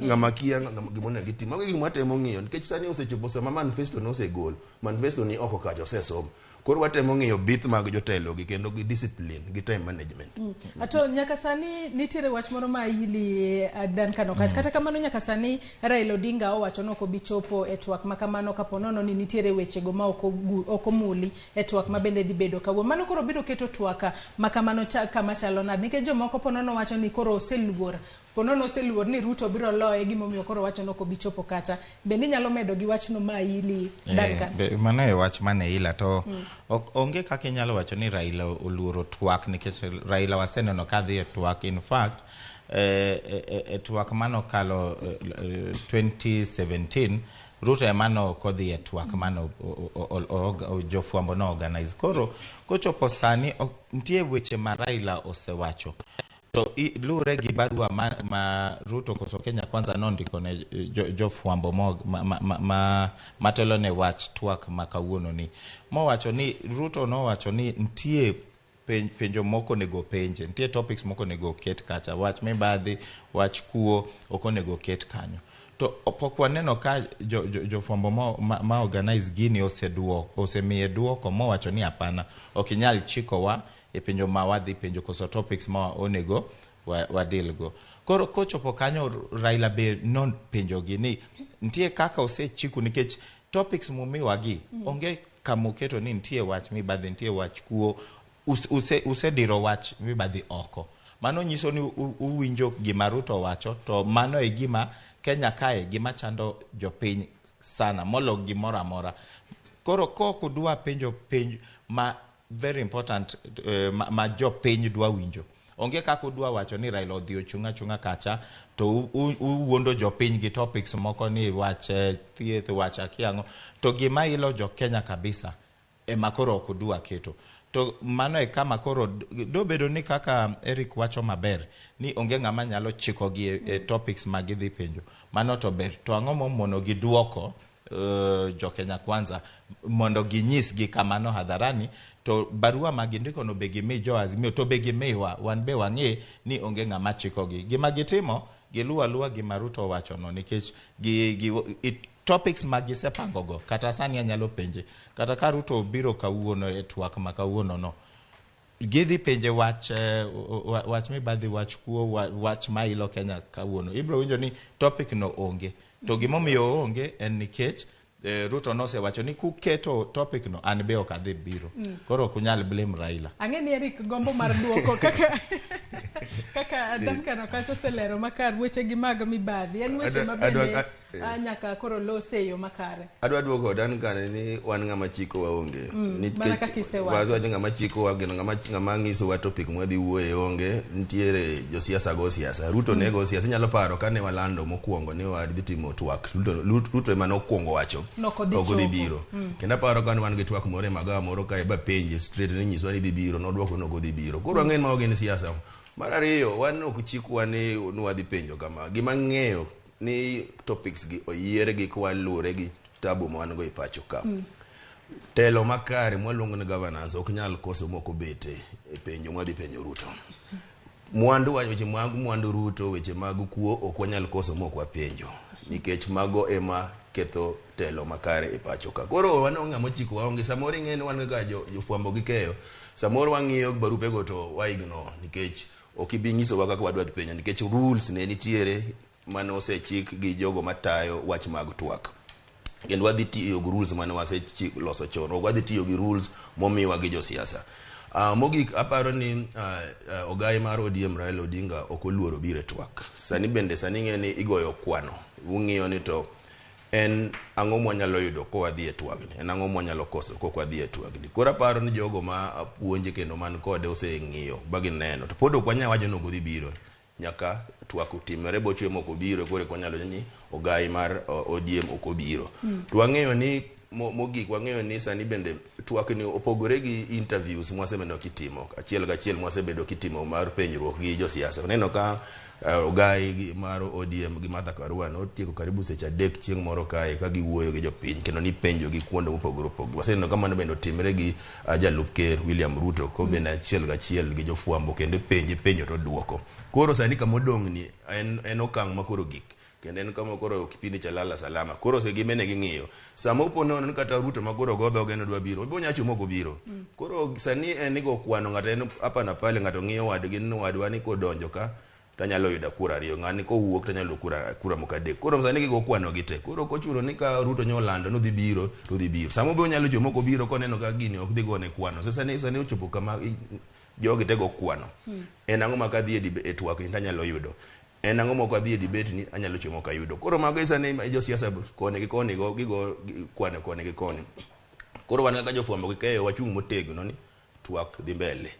ng'ama kia gima onego itim. Mago e gik mwatemo ng'iyo nikech sani osechopo sama manifesto nosegol manifesto ni oko kacha osesom. Koro watemo ng'iyo bith mag jotelo gi kendo gi discipline gi time management. Ato nyaka sani nitiere wach moro ma ili Duncan Okatch. Kata kamano nyaka sani Raila Odinga owacho ni ok obi chopo e twak ma kamano kapo nono ni nitiere wechego ma ok omuli e twak ma bende dhi bedo kawuono. Mano koro biro keto twak ma kamano kama chalo nade? Nikech jomoko po nono wacho ni koro oseluor. Po nono oseluor ni Ruto biro loye gimomiyo koro wacho ni ok obi chopo kacha. Bende inyalo medo gi wachno ma ili Duncan? Mano e wach mane ila to onge kaka inyalo wacho ni Raila oluoro twak nikech Raila waseneno ka dhi e twak. In fact, e twak manokalo 2017 Ruto ema ne ok odhi e twak mane jofwambo no organize. Koro kochopo sani nitie weche ma Raila osewacho to luwre gi barua ma Ruto koso Kenya Kwanza nondiko ne jofwambo matelo ne wach twak ma kawuono ni. Mowacho ni Ruto nowacho ni nitie penjo moko onego penje, nitie topics moko onego ket kacha, wach mibadhi, wach kuo ok onego ket kanyo. To pok waneno ka jofwambo ma organize gini osemiye duoko mowacho ni hapana, ok inyal chikowa e penjo ma wadhi penjo koso topics ma onego wadil go. Koro kochopo kanyo Raila be nopenjogi ni nitie kaka osechiku nikech topics mumiwagi onge kamuketo ni nitie wach mibadhi, nitie wach kuo, usediro wach mibadhi oko. Mano nyiso ni uwinjo gima Ruto wacho to mano e gima Kenya kae gima chando jopiny sana molo gimoro amora. Koro kok udwa penjo penj ma very important ma jopiny dwa winjo. Onge kaka udwa wacho ni Raila odhi ochung' achung'a kacha to uwuondo jopiny gi topics moko ni wach thieth, wach akia ang'o. To gima ilo jo Kenya kabisa ema koro ok udwa keto. To mano e kama koro dobedo ni kaka Eric wacho maber ni onge ng'ama nyalo chikogi e topics ma gidhi penjo. Mano to ber. To ang'o momono gi duoko jo Kenya Kwanza mondo ginyisgi kamano hadharani to barua ma gindiko no be gimi jo Azimio to be gimiwa wan be wang'e ni onge ng'ama chikogi. Gima gitimo giluwo aluwa gima Ruto owachono nikech topics ma gisepango go kata sani anyalo penje kata ka Ruto obiro kawuono e twak ma kawuono no gidhi penje wach wach mibadhi, wach kuo, wach mailo Kenya kawuono. Ibiro winjo ni topic no onge. To gimomiyo oonge en nikech Ruto nosewacho ni kuketo topic no an be ok adhi biro. Koro ok unyal blame Raila. Ang'e ni Eric gombo mar duoko kaka kaka Duncan Okatch oselero makar weche gi mag mibadhi en weche ma bende nyaka koro lose e yo makare. Adwa duoko Duncan ni wan ng'ama chiko waonge. Mana kaka isewacho. Wacho ng'ama chiko wa gino ng'ama nyisowa topic mwadhi wuoye onge. Nitiere josiasa go siasa. Ruto ne go siasa. Inyalo paro kane walando mokwongo ni wadhi timo twak. Ruto ema nokwongo wacho. Nok odhi Ok odhi chopo. biro. Kendo aparo kane wan gi twak moro e magawa moro kae ba penje straight ni nyiswa ni dhi biro, nodwoko ni ok odhi biro. Koro wang'e ni mago gin siasa. Mar ariyo, wan ok chikwa ni wadhi penjo kama. Gima ng'eyo ni topics gi oyier gi kwaluwore gi tabu ma wan go e pacho ka. Telo makare mwaluongo ni governance ok nyal koso mok obete e penjo mwadhi penjo Ruto. Mwandu weche mag mwandu Ruto, weche mag kuo ok wanyal koso mok wapenjo nikech mago ema ketho telo makare e pacho ka. Koro wan ng'ama ochiko waonge, samoro ing'e ni wan kaka jofwambo gi keyo, samoro wang'iyo barupego to wa ignore nikech ok ibi nyisowa kaka wadwa dhi penjo nikech rules ne nitiere mane osechik gi jogo matayo wach mag twak. Kendo wadhi tiyo gi rules mane waseloso chon, ok wadhi tiyo gi rules momiwa gi josiasa. Mogik aparo ni ogai mar ODM Raila Odinga ok oluoro biro e twak. Sani bende sani ing'e ni igoyo kwano, ung'iyo ni to en ang'o mwanyalo yudo kowadhi e twagni, en ang'o mwanyalo koso kok wadhi e twagni. Koro aparo ni jogo ma puonje kendo man kode oseng'iyo ba gineno, to pod ok wanyal wacho ni ok odhi biro. Nyaka twak otimore bochwe mok obiro, koro eka wanyalo ni ogai mar ODM ok obiro. To wang'eyo ni mogik wang'eyo ni sani bende twak ni opogore gi interviews mwasebedo kitimo achiel kachiel mwasebedo kitimo mar penjruok gi josiasa. Waneno ka ogai mar ODM gi Martha Karua notieko karibu seche 3 chieng' moro kae ka giwuoyo gi jopiny kendo nipenjo gi kuonde mopogore opogore. Waseneno ka mano bende otimre gi jalup ker William Ruto ko bende achiel kachiel gi jofwambo kendo penje penjo to duoko. Koro sani kamodong' ni en okang' ma koro gik. Kendo en kama koro kipindi cha lala salama. Koro se gimene ging'iyo. Sama opo nono ni kata Ruto ma koro go dhoge nodwa biro, obo nyacho moko biro. Koro sani en igo kwano ng'ato en hapa na pale, ng'ato ng'iyo wadgi ni wadwa ni kodonjo ka tanyalo yudo kura 2, ng'ani kowuok tanyalo yudo kura moko 3. Koro sani gigo kwano gi te. Koro kochuno ni ka Ruto nyolando ni odhi biro, to odhi biro. Sama obo nyalo chopo moko biro koneno ka gini ok dhi gone kwano. Sasa sani ochopo kama jogi te go kwano. En ang'o ma kadhi e twak ni tanyalo yudo? En ang'o moko adhi e debate ni anyalo chomo ka yudo. Koro mago sani josiasa koni gi koni go gigo kwano koni gi koni. Koro wan kaka jofwambo gi keyo wachung' motegno ni twak dhi mbele.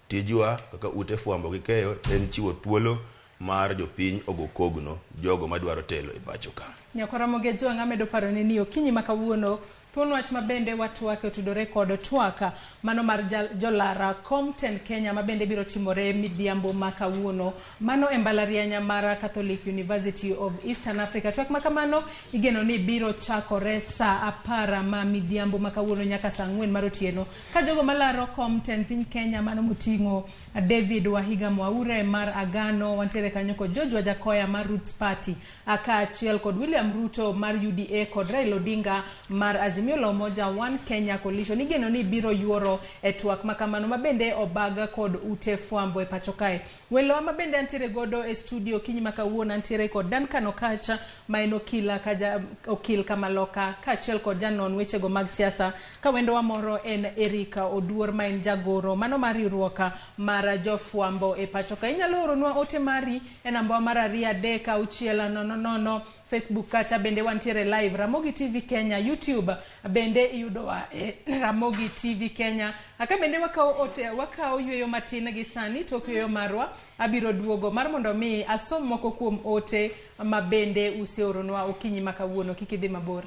Tijwa kaka ute fwambo gi keyo en chiwo thuolo mar jopiny ogo kogno jogo madwaro telo e pacho ka. Nyakwara Ramogi Ojwang' amedo paroni ni okinyi ma kawuono thuon wach mabende watwake otudore kod twak mano mar jolara kom tend Kenya mabende biro timore midhiambo ma kawuono mano e mbalariany mar Catholic University of Eastern Africa. Twak ma kamano igeno ni biro chakore saa 10 ma midhiambo ma kawuono nyaka saa 4 mar otieno ka jogo malaro kom tend piny Kenya mano moting'o David Wahiga Mwaure mar Agano, wantiere kanyo kod George Wajackoyah mar Roots Party kaachiel kod William Ruto mar UDA kod Raila Odinga mar Azimio la Umoja One Kenya Coalition. Igeno ni biro yuoro e twak makamano mabende obaga kod ute fwambo e pacho kae. Welowa mabende antiere godo e studio kinyi ma kawuono antiere kod Duncan Okacha ma en okil Kamaloka kaachiel kod janon wechego mag siasa ka wendowa moro en Erika Oduor ma en jagoro mano mar riwruok mar jofwambo e pacho kae. Inyalo oronwa ote mari e namba mar 2 3 6 0 0 Facebook kacha bende wantiere live Ramogi TV Kenya, YouTube bende iyudowa e Ramogi TV Kenya. Aka bende wakawo yweyo matin gi sani tok yweyo marwa abiro duogo mar mondo mi asom moko kuom ote ma bende useoronwa okinyi ma kawuono. Kik idhi mabor.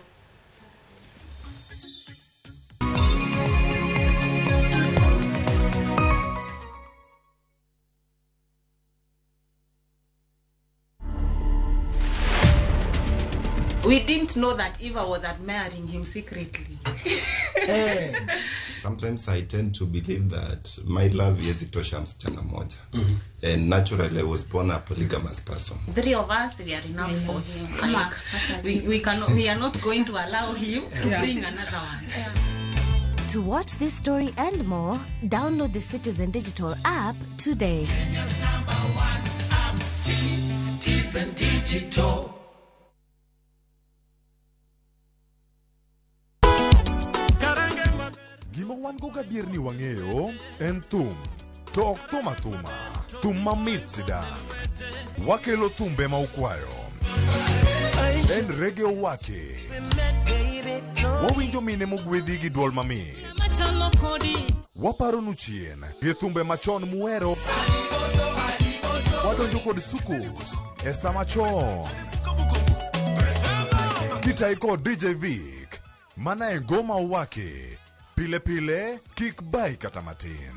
We didn't know that Eva was admiring him secretly. Sometimes I tend to believe that my love haiwezi tosha msichana mmoja. And naturally I was born a polygamous person. Three of us, we are enough for him. Like, we cannot, we are not going to allow him to bring another one. To watch this story and more, download the Citizen Digital app today. Kenya's number one app, Citizen Digital. Gima wan go gadier ni wang'eyo en thum, to ok thum athuma, thum mamit sidang'. Wakelo thumbe ma ukwayo. En reggae owake. Wawinjo mine mogwedhi gi duol mamit. Waparonu chien gi thumbe machon muhero. Wadonjo kod soukous e sama chon. Kitayi kod DJ Vic, mana e ngoma owake. Pile pile, kik bai kata matin.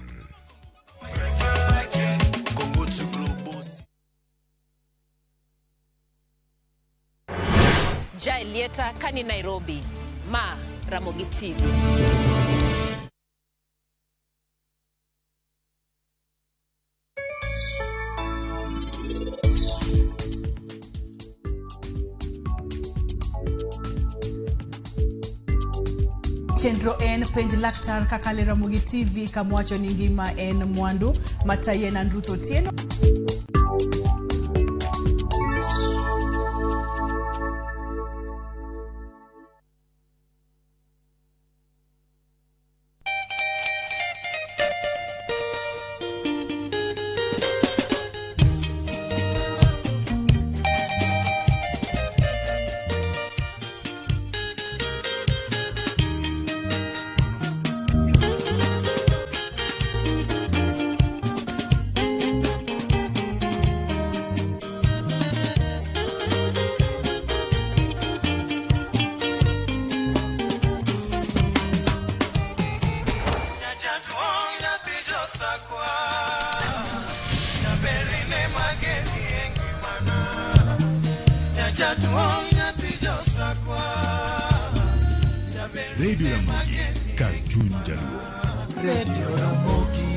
Jaelieta kani Nairobi, ma Ramogi TV. Chenro en penj laktar kaka le Ramogi TV kamwacho ni ngima en mwandu matayi en Andruth Otieno. Radio Ramogi, kar chuny jaluo. Radio Ramogi.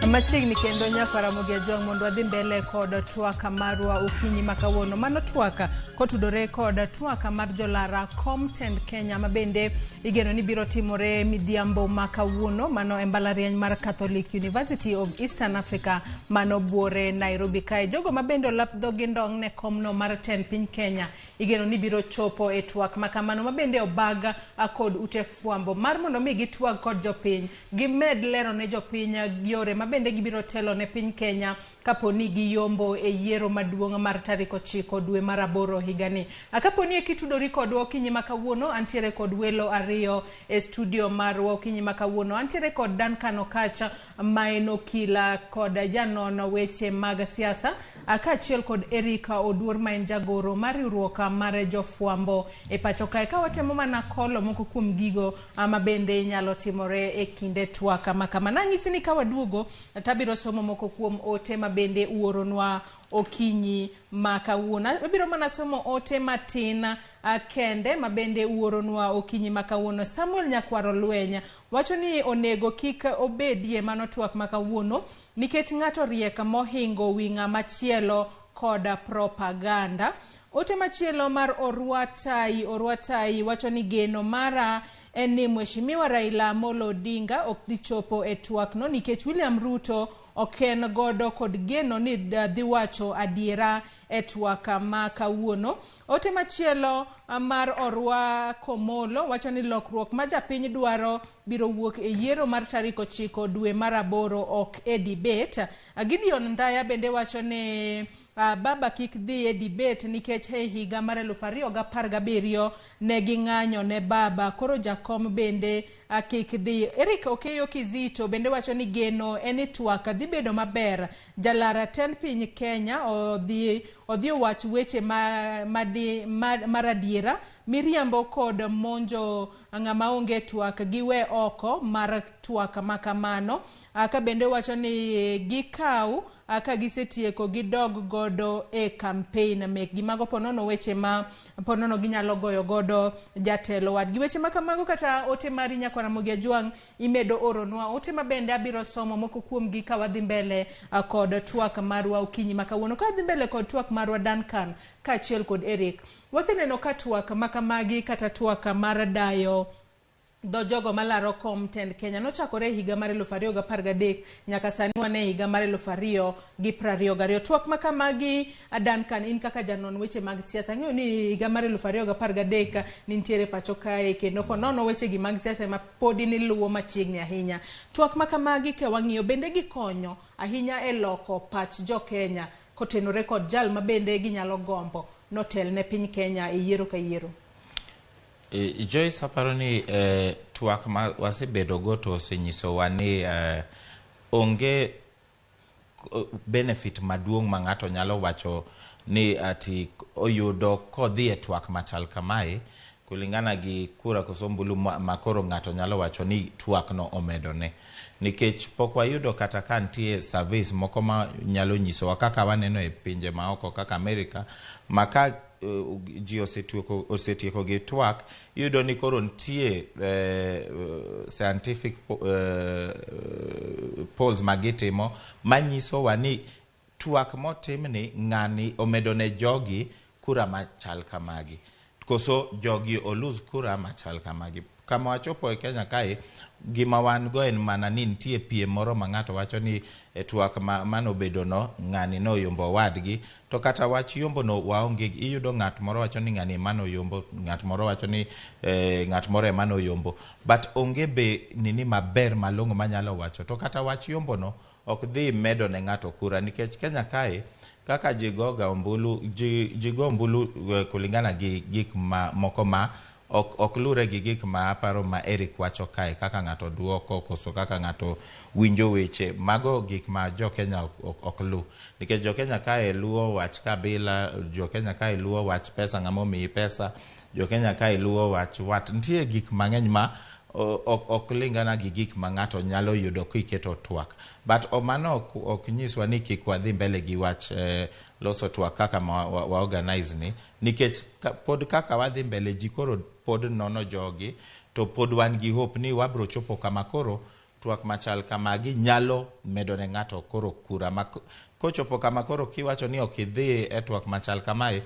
Machiegni kendo nyaka Ramogi Ajwang' mondo wadhi mbele kod twak marwa okinyi ma kawuono. Mano twak kotudore kod twak mar jolara kom tend Kenya ma bende igeno ni biro timore midhiambo ma kawuono mano e mbalariany mar Catholic University of Eastern Africa mano buore Nairobi kae. Jogo ma bende olap dhogi ndong' ne komno mar tend piny Kenya igeno ni biro chopo e twak ma kamano ma bende obag kod ute fwambo mar mondo mi gitwag kod jopiny gimed lero ne jopiny yore ma bende gibiro telo ne piny Kenya kapo ni giyombo e yiero maduong' mar tarik 9 dwe mar 8 higani. Kapo ni kitudori kodwa okinyi ma kawuono, antiere kod welo ariyo e studio marwa okinyi ma kawuono. Antiere kod Duncan Okacha ma en okila kod janon weche mag siasa, kaachiel kod Erika Oduor ma en jagoro mar riwruok mar jofwambo e pacho kae. Ka watemo mana kolo moko kuom gigo ma bende nyalo timore e kinde twak ma kama. Nanyisi ni ka waduogo tabiro somo moko kuom ote ma bende uoronwa okinyi ma kawuono. Abiro mana somo ote matin kende ma bende uoronwa okinyi ma kawuono. Samuel Nyakwaro Lwenya wacho ni onego kik obedie mano twak ma kawuono nikech ng'ato riek mohingo wi ng'ama chielo kod propaganda. Ote machielo mar Orwatai wacho ni geno mara en ni Mheshimiwa Raila Amolo Odinga ok dhi chopo e twak no nikech William Ruto ok en godo kod geno ni dhi wacho adiera e twak ma kawuono. Ote machielo mar Orwa Komolo wacho ni lokruok ma japiny dwaro biro wuok e yiero mar tarik 9 dwe mar 8 ok e debate. Gideon Ndaya bende wacho ni baba kik dhi e debate nikech e higa mar 2017 ne ging'anyo ne baba, koro jakom bende kik dhi. Eric Okeyo Kizito bende wacho ni geno en ni twak dhi bedo maber. Jalara tend piny Kenya odhi owach weche mar adiera miriambo kod monjo ng'ama onge twak giwe oko mar twak makamano. Ka bende wacho ni gikaw ka gisetieko gidog godo e campaign mekgi. Mago ponono weche ma ponono ginyalo goyo godo jatelo wadgi. Weche ma kamago kata ote mari nyakwar Ramogi Ajwang' imedo oronwa. Ote ma bende abiro somo moko kuomgi ka wadhi mbele kod twak marwa okinyi ma kawuono. Ka wadhi mbele kod twak marwa Duncan kaachiel kod Eric. Waseneno ka twak makamagi kata twak mar dayo dho jogo malaro kom tend Kenya nochakore e higa mar 2013 nyaka sani wan e higa mar 2022. Twak ma kamagi Duncan, in kaka janon weche mag siasa, ang'eyo ni higa mar 2013 nintiere pacho kae kendo ponono weche gi mag siasa ema podi niluwo machiegni ahinya. Twak ma kamagi ka wang'iyo bende gikonyo ahinya e loko pach jo Kenya kotenore kod jal ma bende ginyalo gombo notel ne piny Kenya e yiero ka yiero. Joyce, aparo ni twak ma wasebedo go to osenyisowa ni onge benefit maduong' ma ng'ato nyalo wacho ni ati oyudo kodhi e twak machal kamae kulingana gi kura koso ombulu ma koro ng'ato nyalo wacho ni twak no omedone. Nikech pok wayudo kata ka nitie surveys moko ma nyalo nyisowa kaka waneno e pinje maoko kaka Amerika ma ka ji osetieko gi twak, iyudo ni koro nitie scientific polls ma gitimo manyisowa ni twak motimni ng'ani omedo ne jogi kura machal kamagi koso jogi olose kura machal kamagi. Kama wachopo e Kenya kae, gima wan go en mana ni nitie piem moro ma ng'ato wacho ni e twak manobedo no ng'ani noyombo wadgi, to kata wach yombo no waonge. Iyudo ng'at moro wacho ni ng'ani ema noyombo, ng'at moro wacho ni ng'at moro ema noyombo, but onge be nini maber malong'o manyalo wacho. To kata wach yombo no ok dhi medo ne ng'ato kura, nikech Kenya kae kaka ji goga ombulu, ji go ombulu kulingana gi gik ma moko ma ok lure gi gik ma aparo ma Eric wacho kae, kaka ng'ato duoko koso kaka ng'ato winjo weche. Mago gik ma jo Kenya ok lu, nikech jo Kenya kae luwo wach kabila, jo Kenya kae luwo wach pesa, ng'ama omiyi pesa, jo Kenya kae luwo wach wat. Nitie gik mang'eny ma ok lingana gi gik ma ng'ato nyalo yudo kiketo twak. But mano ok nyiswa ni kik wadhi mbele gi wach loso twak kaka ma wa organize ni, nikech pod kaka wadhi mbele ji koro pod nono jogi, to pod wan gi hope ni wabro chopo kama koro twak machal kamagi nyalo medo ne ng'ato koro kura. Ma kochopo kama koro kiwacho ni ok idhi e twak machal kamae,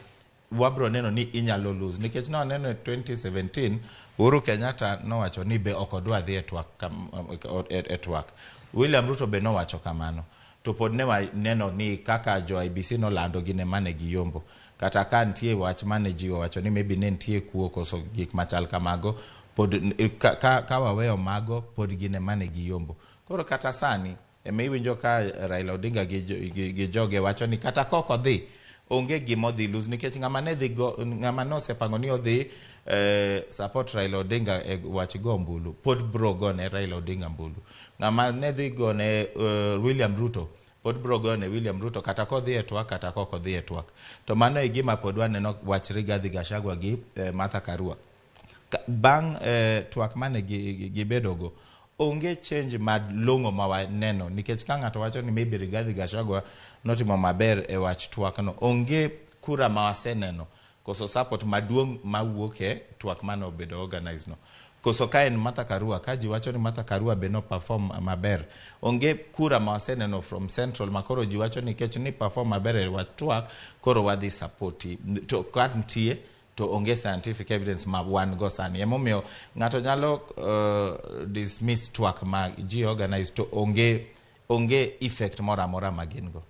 wabro neno ni inyalo lose. Nikech ne waneno e 2017 Uhuru Kenyatta nowacho ni be ok odwa dhi e twak. William Ruto be nowacho kamano. To pod ne waneno ni kaka jo IBC nolando gine mane giyombo. Kata ka nitie wach mane ji owacho ni maybe ne nitie kuo koso gik machal kamago, pod ka waweyo mago pod gine mane giyombo. Koro kata sani ema iwinjo ka Raila Odinga gi joge wacho ni kata kok odhi onge gima odhi lose, nikech ng'ama nosepango ni odhi support Raila Odinga e wach go ombulu pod bro gone Raila Odinga ombulu. Ng'ama ne dhi gone William Ruto pod bro gone William Ruto kata kodhi e twak kata kok odhi e twak. To mano e gima pod waneno wach Rigathi Gachagua gi Martha Karua. Bang' twak mane gibedogo, onge change malong'o ma waneno, nikech ka ng'ato wacho ni maybe Rigathi Gachagua notimo maber e wach twak no, onge kura ma waseneno koso support maduong' mawuok e twak mane obedo organized no. Koso ka en Martha Karua, ka ji wacho ni Martha Karua be no perform maber, onge kura ma waseneno from Central ma koro ji wacho ni nikech ni perform maber e wach twak, koro wadhi support. To ka nitie to onge scientific evidence ma wan go sani. Emomiyo ng'ato nyalo dismiss twak ma ji organize to onge effect moro amora ma gin go.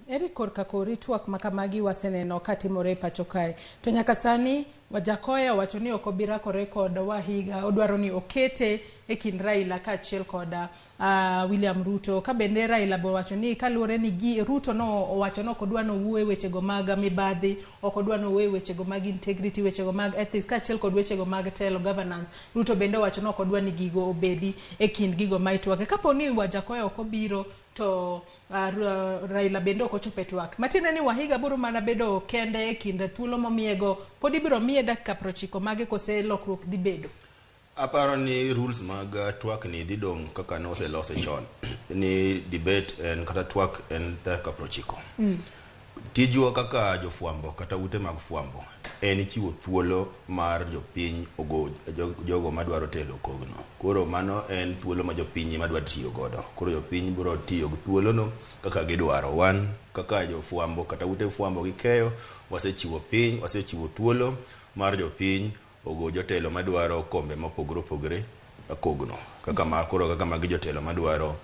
Eric, korka kori twak ma kamagi waseneno katimore e pacho kae. To nyaka sani Wajakoya owacho ni ok obi rakore kod Wahiga, odwaro ni okete e kind Raila kaachiel kod William Ruto. Ka bende Raila be owacho ni kaluwore ni gi Ruto no owacho ni ok odwa nowuo e wechego mag mibadhi, ok odwa nowuo e wechego mag integrity, wechego mag ethics kaachiel kod wechego mag telo governance. Ruto bende owacho ni ok odwa ni gigo obedi e kind gigo ma itwake. Kapo ni Wajakoya ok obiro to Raila bende ok ochopo e twak. Matiende ni Wahiga biro mana bedo kende e kind thuolo momiyego, pod ibiro miye omiye dakika 90 mage kose lokruok dhi bedo? Aparo ni rules mag twak ni dhi dong' kaka noselose chon ni debate en kata twak en dakika 90. Tijwa kaka jofwambo kata ute mag fwambo en chiwo thuolo mar jopiny ogo jogo madwaro telo kogno. Koro mano en thuolo ma jopiny ema dwa tiyo godo. Koro jopiny biro tiyo gi thuolono kaka gidwaro. Wan kaka jofwambo kata ute fwambo gi keyo wasechiwo piny, wasechiwo thuolo mar jopiny ogo jotelo madwaro kombe mopogore opogore kogno. Kaka ma koro kaka magi jotelo madwaro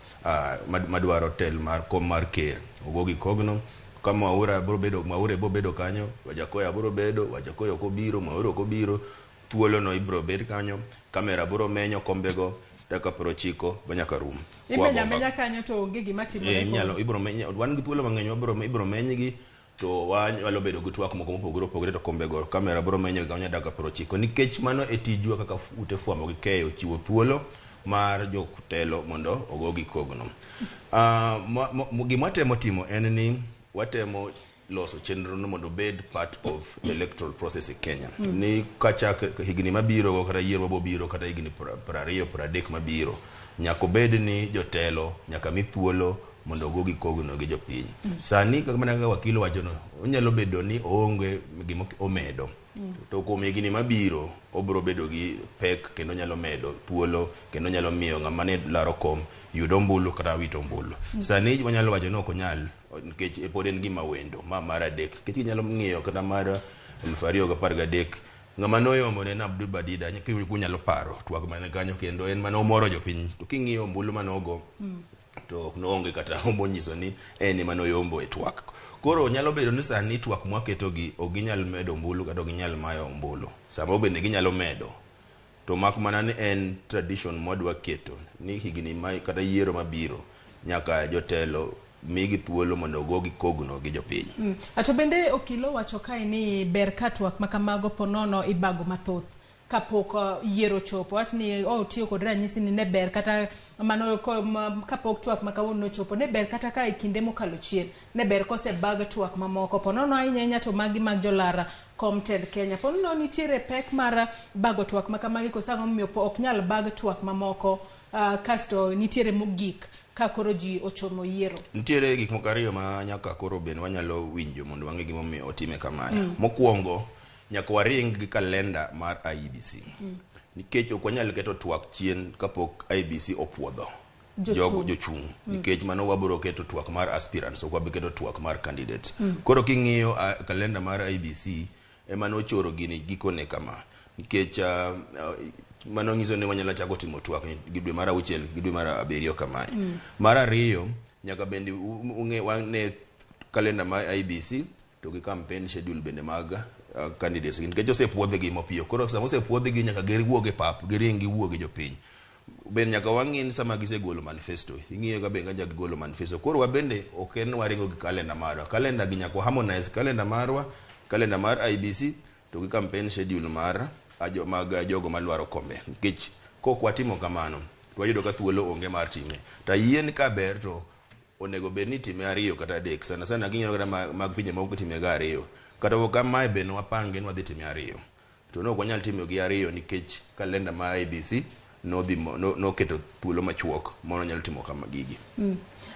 madwaro tel mar kom mar ker ogogi kogno. Ka Mwaura biro bedo, Mwaura biro bedo kanyo, Wajakoya biro bedo, Wajakoya ok obiro, Mwaura ok obiro, thuolo no ibiro bed kanyo, kamera biro menyo kombego dakika 90 manyaka rum. Imenya amenya kanyo to onge gima timore. Inyalo ibiro menya, wan gi thuolo mang'eny ibiro menygi to wanyalo bedo gi twak moko mopogore opogore to kombego kamera biro menyo gi kanyo dakika 90 nikech mano e tijwa kaka ute fwambo gi keyo chiwo thuolo mar jotelo mondo ogogi kogno. Gima watemo timo en ni watemo loso chenro no mondo obed part of electoral process e Kenya. Ni kachak higni mabiro kata yiero mabiro kata higni 20 30 mabiro nyaka obed ni jotelo nyaka mi thuolo mondo ogogi kogno gi jopiny. Sani kaka mana kaka wakil wacho no, onyalo bedo ni oonge gima omedo. To kuom higni mabiro obiro bedo gi pek kendo nyalo medo thuolo kendo nyalo miyo ng'ama ne laro kom yud ombulu kata wit ombulu. Sani wanyalo wacho ni ok onyal nikech pod en gima wendo ma mar adek. Nikech inyalo ng'iyo kata mar 2013 ng'ama noyombo ne en Abdul Badida kunyalo paro twak mane kanyo kendo en mane omoro jopiny. To king'iyo ombulu mane ogo to ok noonge kata monyiso ni en ema noyombo e twak. Koro nyalo bedo ni sani twak mwaketogi ok ginyal medo ombulu kata ok ginyal mayo ombulu. Samoro bende ginyalo medo. To mak mana ni en tradition mwadwa keto ni higni ma kata yiero mabiro nyaka jotelo migi thuolo mondo ogogi kogno gi jopiny. To bende okilo wacho kae ni ber ka twak makamago ponono ibago mathoth kapok yiero chopo. Wach ni otiyo kod ranyisi ni ne ber kata mano kapok twak ma kawuono nochopo, ne ber kata ka e kinde mokalo chien ne ber kosebag twak mamoko ponono ahinya ahinya to magi mag jolar kom tend Kenya. Ponono nitiere pek mar bago twak makamagi koso ang'o momiyo ok nyal bag twak mamoko kasto nitiere mogik ka koro ji ochomo yiero. Nitiere gik moko ariyo ma nyaka koro bende wanyalo winjo mondo wang'e gimomiyo otime kamae. Mokwongo nyaka waring gi kalenda mar IEBC. Nikech ok wanyal keto twak chien kapok IEBC opuodho jogo jochung'. Nikech mano wabiro keto twak mar aspirants, ok wabi keto twak mar candidate. Koro king'iyo kalenda mar IEBC ema nochoro gini gikone kama. Nikech mano nyiso ni wanyalo chako timo twak gi dwe mar 6 gi dwe mar 7 kamae. Mar ariyo nyaka bende ung'e wane kalenda mar IEBC to gi campaign schedule bende mag candidates nikech osepuodhgi mapiyo. Koro sama osepuodhgi nyaka giwuog e pap, giring giwuog gi jopiny. Bende nyaka wang'i ni sama gisegolo manifesto, ing'iyo ga be ka gigolo manifesto. Koro wabende ok en waringo gi kalenda marwa. Kalenda gi nyaka harmonize kalenda marwa, kalenda mar IEBC to gi campaign schedule mar mag jogo madwaro kombe. Nikech kok watimo kamano, to wayudo ka thuolo onge mar time. To yien ka ber to onego bed ni time 2 kata 3. Sana sana king'iyo kata mag pinje moko time ga 2. Kata kamae bende wapange ni wadhi time 2. To ne ok wanyal timo gi 2 nikech kalenda mar IEBC noketo thuolo machuok mondo nyalo timo kama gigi.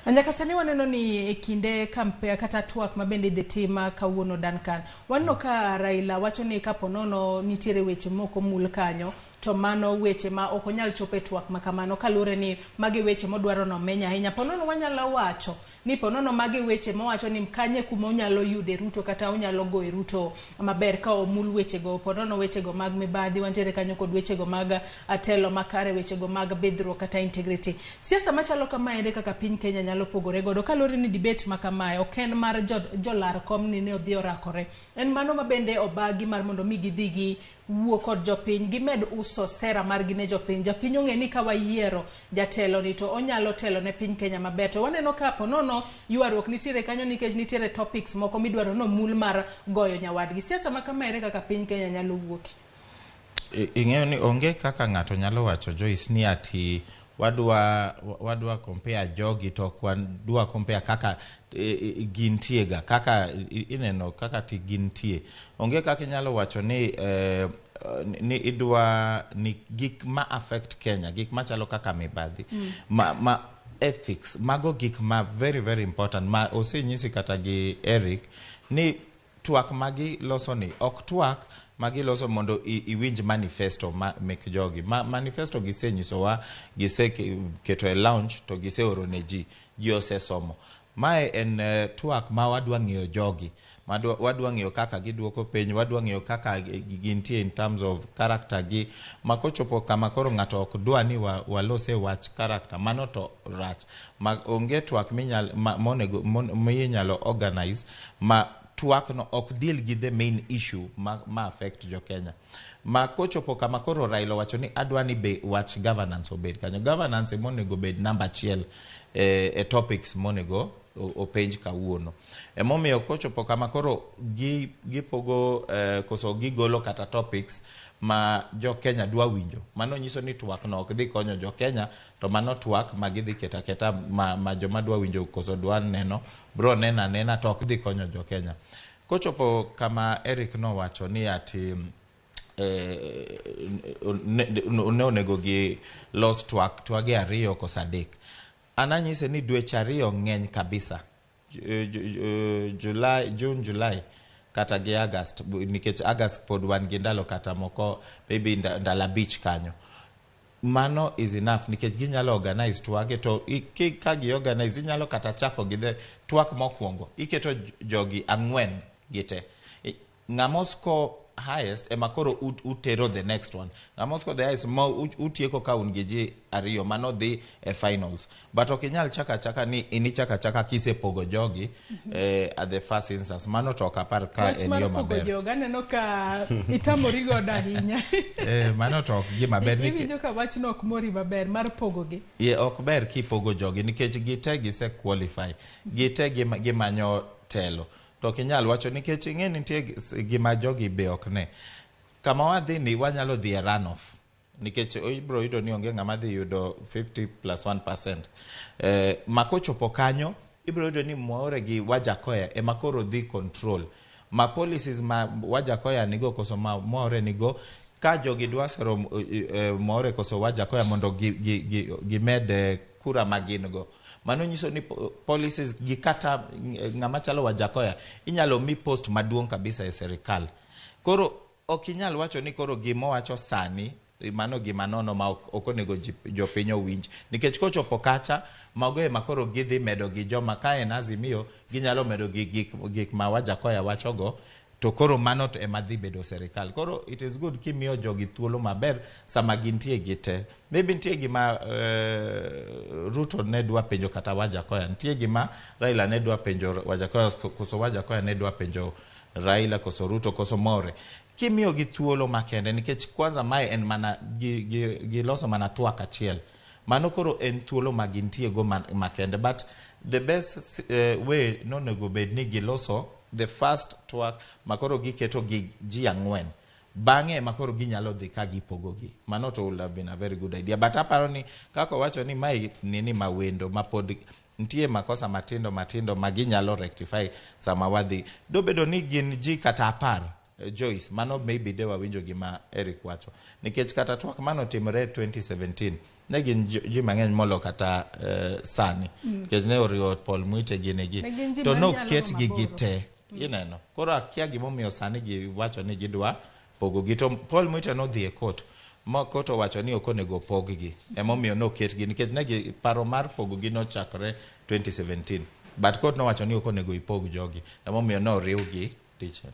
Nyaka sani waneno ni e kinde kampe kata twak ma bende idhi tim kawuono Duncan. Waneno ka Raila wacho ni kapo nono nitiere weche moko mul kanyo to mano weche ma ok onyal chopo e twak ma kamano kaluwore ni magi weche modwaro nomeny ahinya. Ponono wanyalo wacho ni ponono magi weche mowacho ni kanye kuma onyalo yude Ruto kata onyalo goye Ruto maber ka omul wechego. Ponono wechego mag mibadhi wantiere kanyo kod wechego mag telo makare, wechego mag bidhruok kata integrity. Siasa machalo kamae ere kaka piny Kenya nyalo pogore godo kaluwore ni debate ma kamae ok en mar jolar kom ni ne odhi orakore. En mano ma bende obagi mar mondo mi gidhi gi wuo kod jopiny, gimed uso sera margi ne jopiny. Japiny ong'e ni ka wayiero jatelo ni to onyalo telo ne piny Kenya maber. To waneno ka ponono ywaruok nitiere kanyo nikech nitiere topics moko midwaro nomul mar goyo nyawadgi. Siasa ma kama ere kaka piny Kenya nyalo wuoke? Ing'eyo ni onge kaka ng'ato nyalo wacho Joyce ni ati Wadwa compare jogi to ok wadwa compare kaka gintie ga kaka ineno kaka ti gintie. Onge kaka inyalo wacho ni ni idwa ni gik ma affect Kenya, gik machalo kaka mibadhi, ma ethics, mago gik ma very very important ma osenyisi kata gi Eric ni twak magi loso ni ok twak magi loso mondo iwinj manifesto ma mek jogi ma, manifesto gisenyisowa, giseketo e launch to giseoro ne ji, ji osesomo. Mae en twak ma wadwa ng'iyo jogi, wadwa ng'iyo kaka giduoko piny, wadwa ng'iyo kaka gintie in terms of character gi, ma kochopo kama koro ng'ato ok dwa ni walose wach character, mano to rach. Ma onge twak monego minyalo organize ma twak no ok deal gi the main issue ma affect jo Kenya. Ma kochopo kama koro Raila wacho ni adwa ni be wach governance obed kanyo, governance emonego bed namba achiel e topics monego openj kawuono. Emomiyo kochopo kama koro gipogo koso gigolo kata topics ma jo Kenya dwa winjo, mano nyiso ni twak no ok dhi konyo jo Kenya, to mano twak ma gidhi keto aketa ma joma dwa winjo koso dwa neno bro neno anena, to ok dhi konyo jo Kenya. Kochopo kama Eric nowacho ni ati ne onego gi los twak twage ariyo koso adek, an anyise ni dweche 2 ng'eny kabisa. July, June, July kata gi August, nikech August pod wan gi ndalo kata moko, maybe ndalo 5 kanyo, mano is enough nikech ginyalo organize twage to ka gi organize inyalo kata chako gi the twak mokwongo, iketo jogi ang'wen gite. Ng'ama score highest ema koro utero the next one, ng'ama score the highest ma utieko ka un gi ji ariyo, mano dhi e finals. But ok inyal chako achaka ni inichako achaka kisepogo jogi at the first instance, mano to ok apar ka Wach en mar yo pogo maber. jogo aneno ka itamori godo ahinya. Mano to ok gima ber nikech Iwinjo ka wachno ok mori maber mar pogogi. Ye, ok ber kipogo jogi nikech gite gise qualify, gite gimanyo telo, to ok inyal wacho nikech ing'e nitie gima jogi be ok ne kama wadhi ni wanyalo dhi e runoff, nikech ibiro yudo ni onge ng'ama dhi yudo 50 plus 1%. Ma kochopo kanyo ibiro yudo ni Mwaure gi Wajackoyah ema koro dhi control ma policies ma Wajackoyah nigo koso ma Mwaure nigo. Ka jogi dwa sero Mwaure koso Wajackoyah mondo gimed kura ma gin go, mano nyiso ni policies gi kata ng'ama chalo Wajackoyah inyalo mi post maduong' kabisa e serikal. Koro ok inyal wacho ni koro gimowacho sani mano gima nono ma ok onego jopiny owinj, nikech kochopo kacha mago ema koro gidhi medo gi joma ka en Azimio ginyalo medo gi gik ma Wajackoyah wachogo, to koro mano to ema dhi bedo serikal. Koro it is good kimiyo jogi thuolo maber sama gintie gi te. Maybe nitie gima Ruto ne dwa penjo kata Wajackoyah, nitie gima Raila ne dwa penjo Wajackoyah, koso Wajackoyah ne dwa penjo Raila koso Ruto koso Mwaure. Kimiyo gi thuolo makende, nikech kwanza mae en mana giloso mana twak achiel, mano koro en thuolo ma gintie go makende. But the best way nonego bed ni giloso the first twak ma koro giketo gi ji ang'wen, bang'e ema koro ginyalo dhi ka gipogogi. Mano to would have been a very good idea. But aparo ni kaka owacho ni mae nini mawendo ma pod nitie makosa matindo matindo ma ginyalo rectify sama wadhi dobedo ni gin ji kata 10. Joyce, mano maybe de wawinjo gima Eric wacho, nikech kata twak manotimore 2017 ne gin ji mang'eny molo kata sani, nikech ne oriwo Paul Muite gini gi Ne gin ji to manyalo noketgi romo gi aboro. te ineno. Koro akia gimomiyo sani giwacho ni gidwa pogogi, to Paul Muite nodhi e court ma court owacho ni ok onego pog-gi, emomiyo noketgi, nikech ne gi paro mar pogogi nochakore 2017, but court nowacho ni ok onego ipog jogi, emomiyo noriwgi dichiel.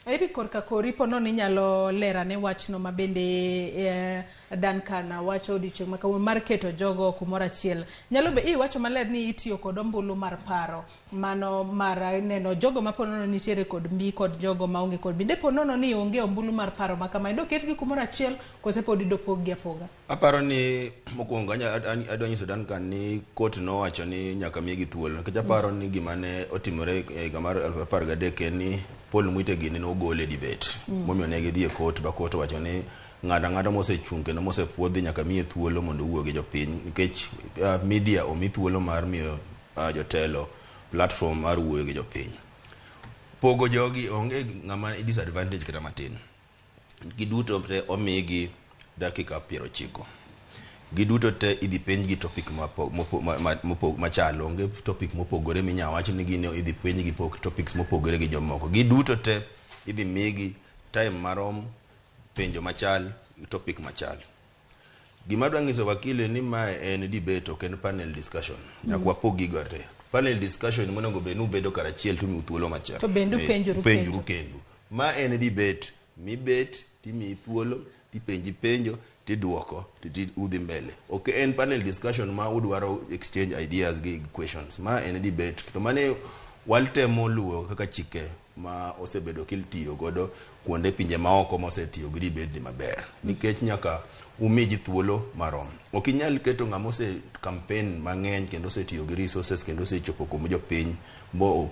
Eric, korka kori po nono inyalo lerane wachno ma bende Duncan wacho odiochieng' ma kawuono mar keto jogo kumoro achiel. Nyalo be iwacho maler ni itiyo kod ombulu mar paro mano mar neno jogo ma po nono nitiere kod mbi kod jogo maonge kod mbi. De po nono ni onge ombulu mar paro ma kamae, doketgi kumoro achiel kose pod idopog gi apoga? Aparo ni mokwongo adwa nyiso Duncan ni court nowacho ni nyaka migi thuolo, nikech aparo ni gima ne otimore e higa mar 2013 en ni Paul Muite gini nogol e debate. Momiyo ne gidhi e court ba court owacho ni Ng'ato ang'ata mosechung' kendo mosepuodhi nyaka miye thuolo mondo owuo gi jopiny nikech media omi thuolo mar miyo jotelo platform mar wuoyo gi jopiny. Pogo jogi onge ng'ama disadvantage kata matin. Giduto te omigi dakika 90. Giduto te idhi penjgi topic machalo. Onge topic mopogore minya wach ni gin idhi penjgi topics mopogore gi jomoko. Giduto te idhi migi time marom, penjo machal, topic machal. Gima adwa nyiso wakili ni mae en debate, ok en panel discussion. Nyaka wapog gigo te. Panel discussion monego bed ni ubedo karachiel to imiu thuolo machal. To bende upenjoru penjoru kendu. Ma en debate mibet timiyi thuolo tipenji penjo tiduoko udhi mbele. Ok en panel discussion ma udwaro exchange ideas gi questions. Ma en debate. To mane watemo luwo kaka chike ma osebedo kitiyo godo kuonde pinje maoko mosetiyo gi debate ni maber. Nikech nyaka umi ji thuolo marom. Ok inyal keto ng'ama ose campaign mang'eny kendo osetiyo gi resources kendo osechopo kuom jopiny bo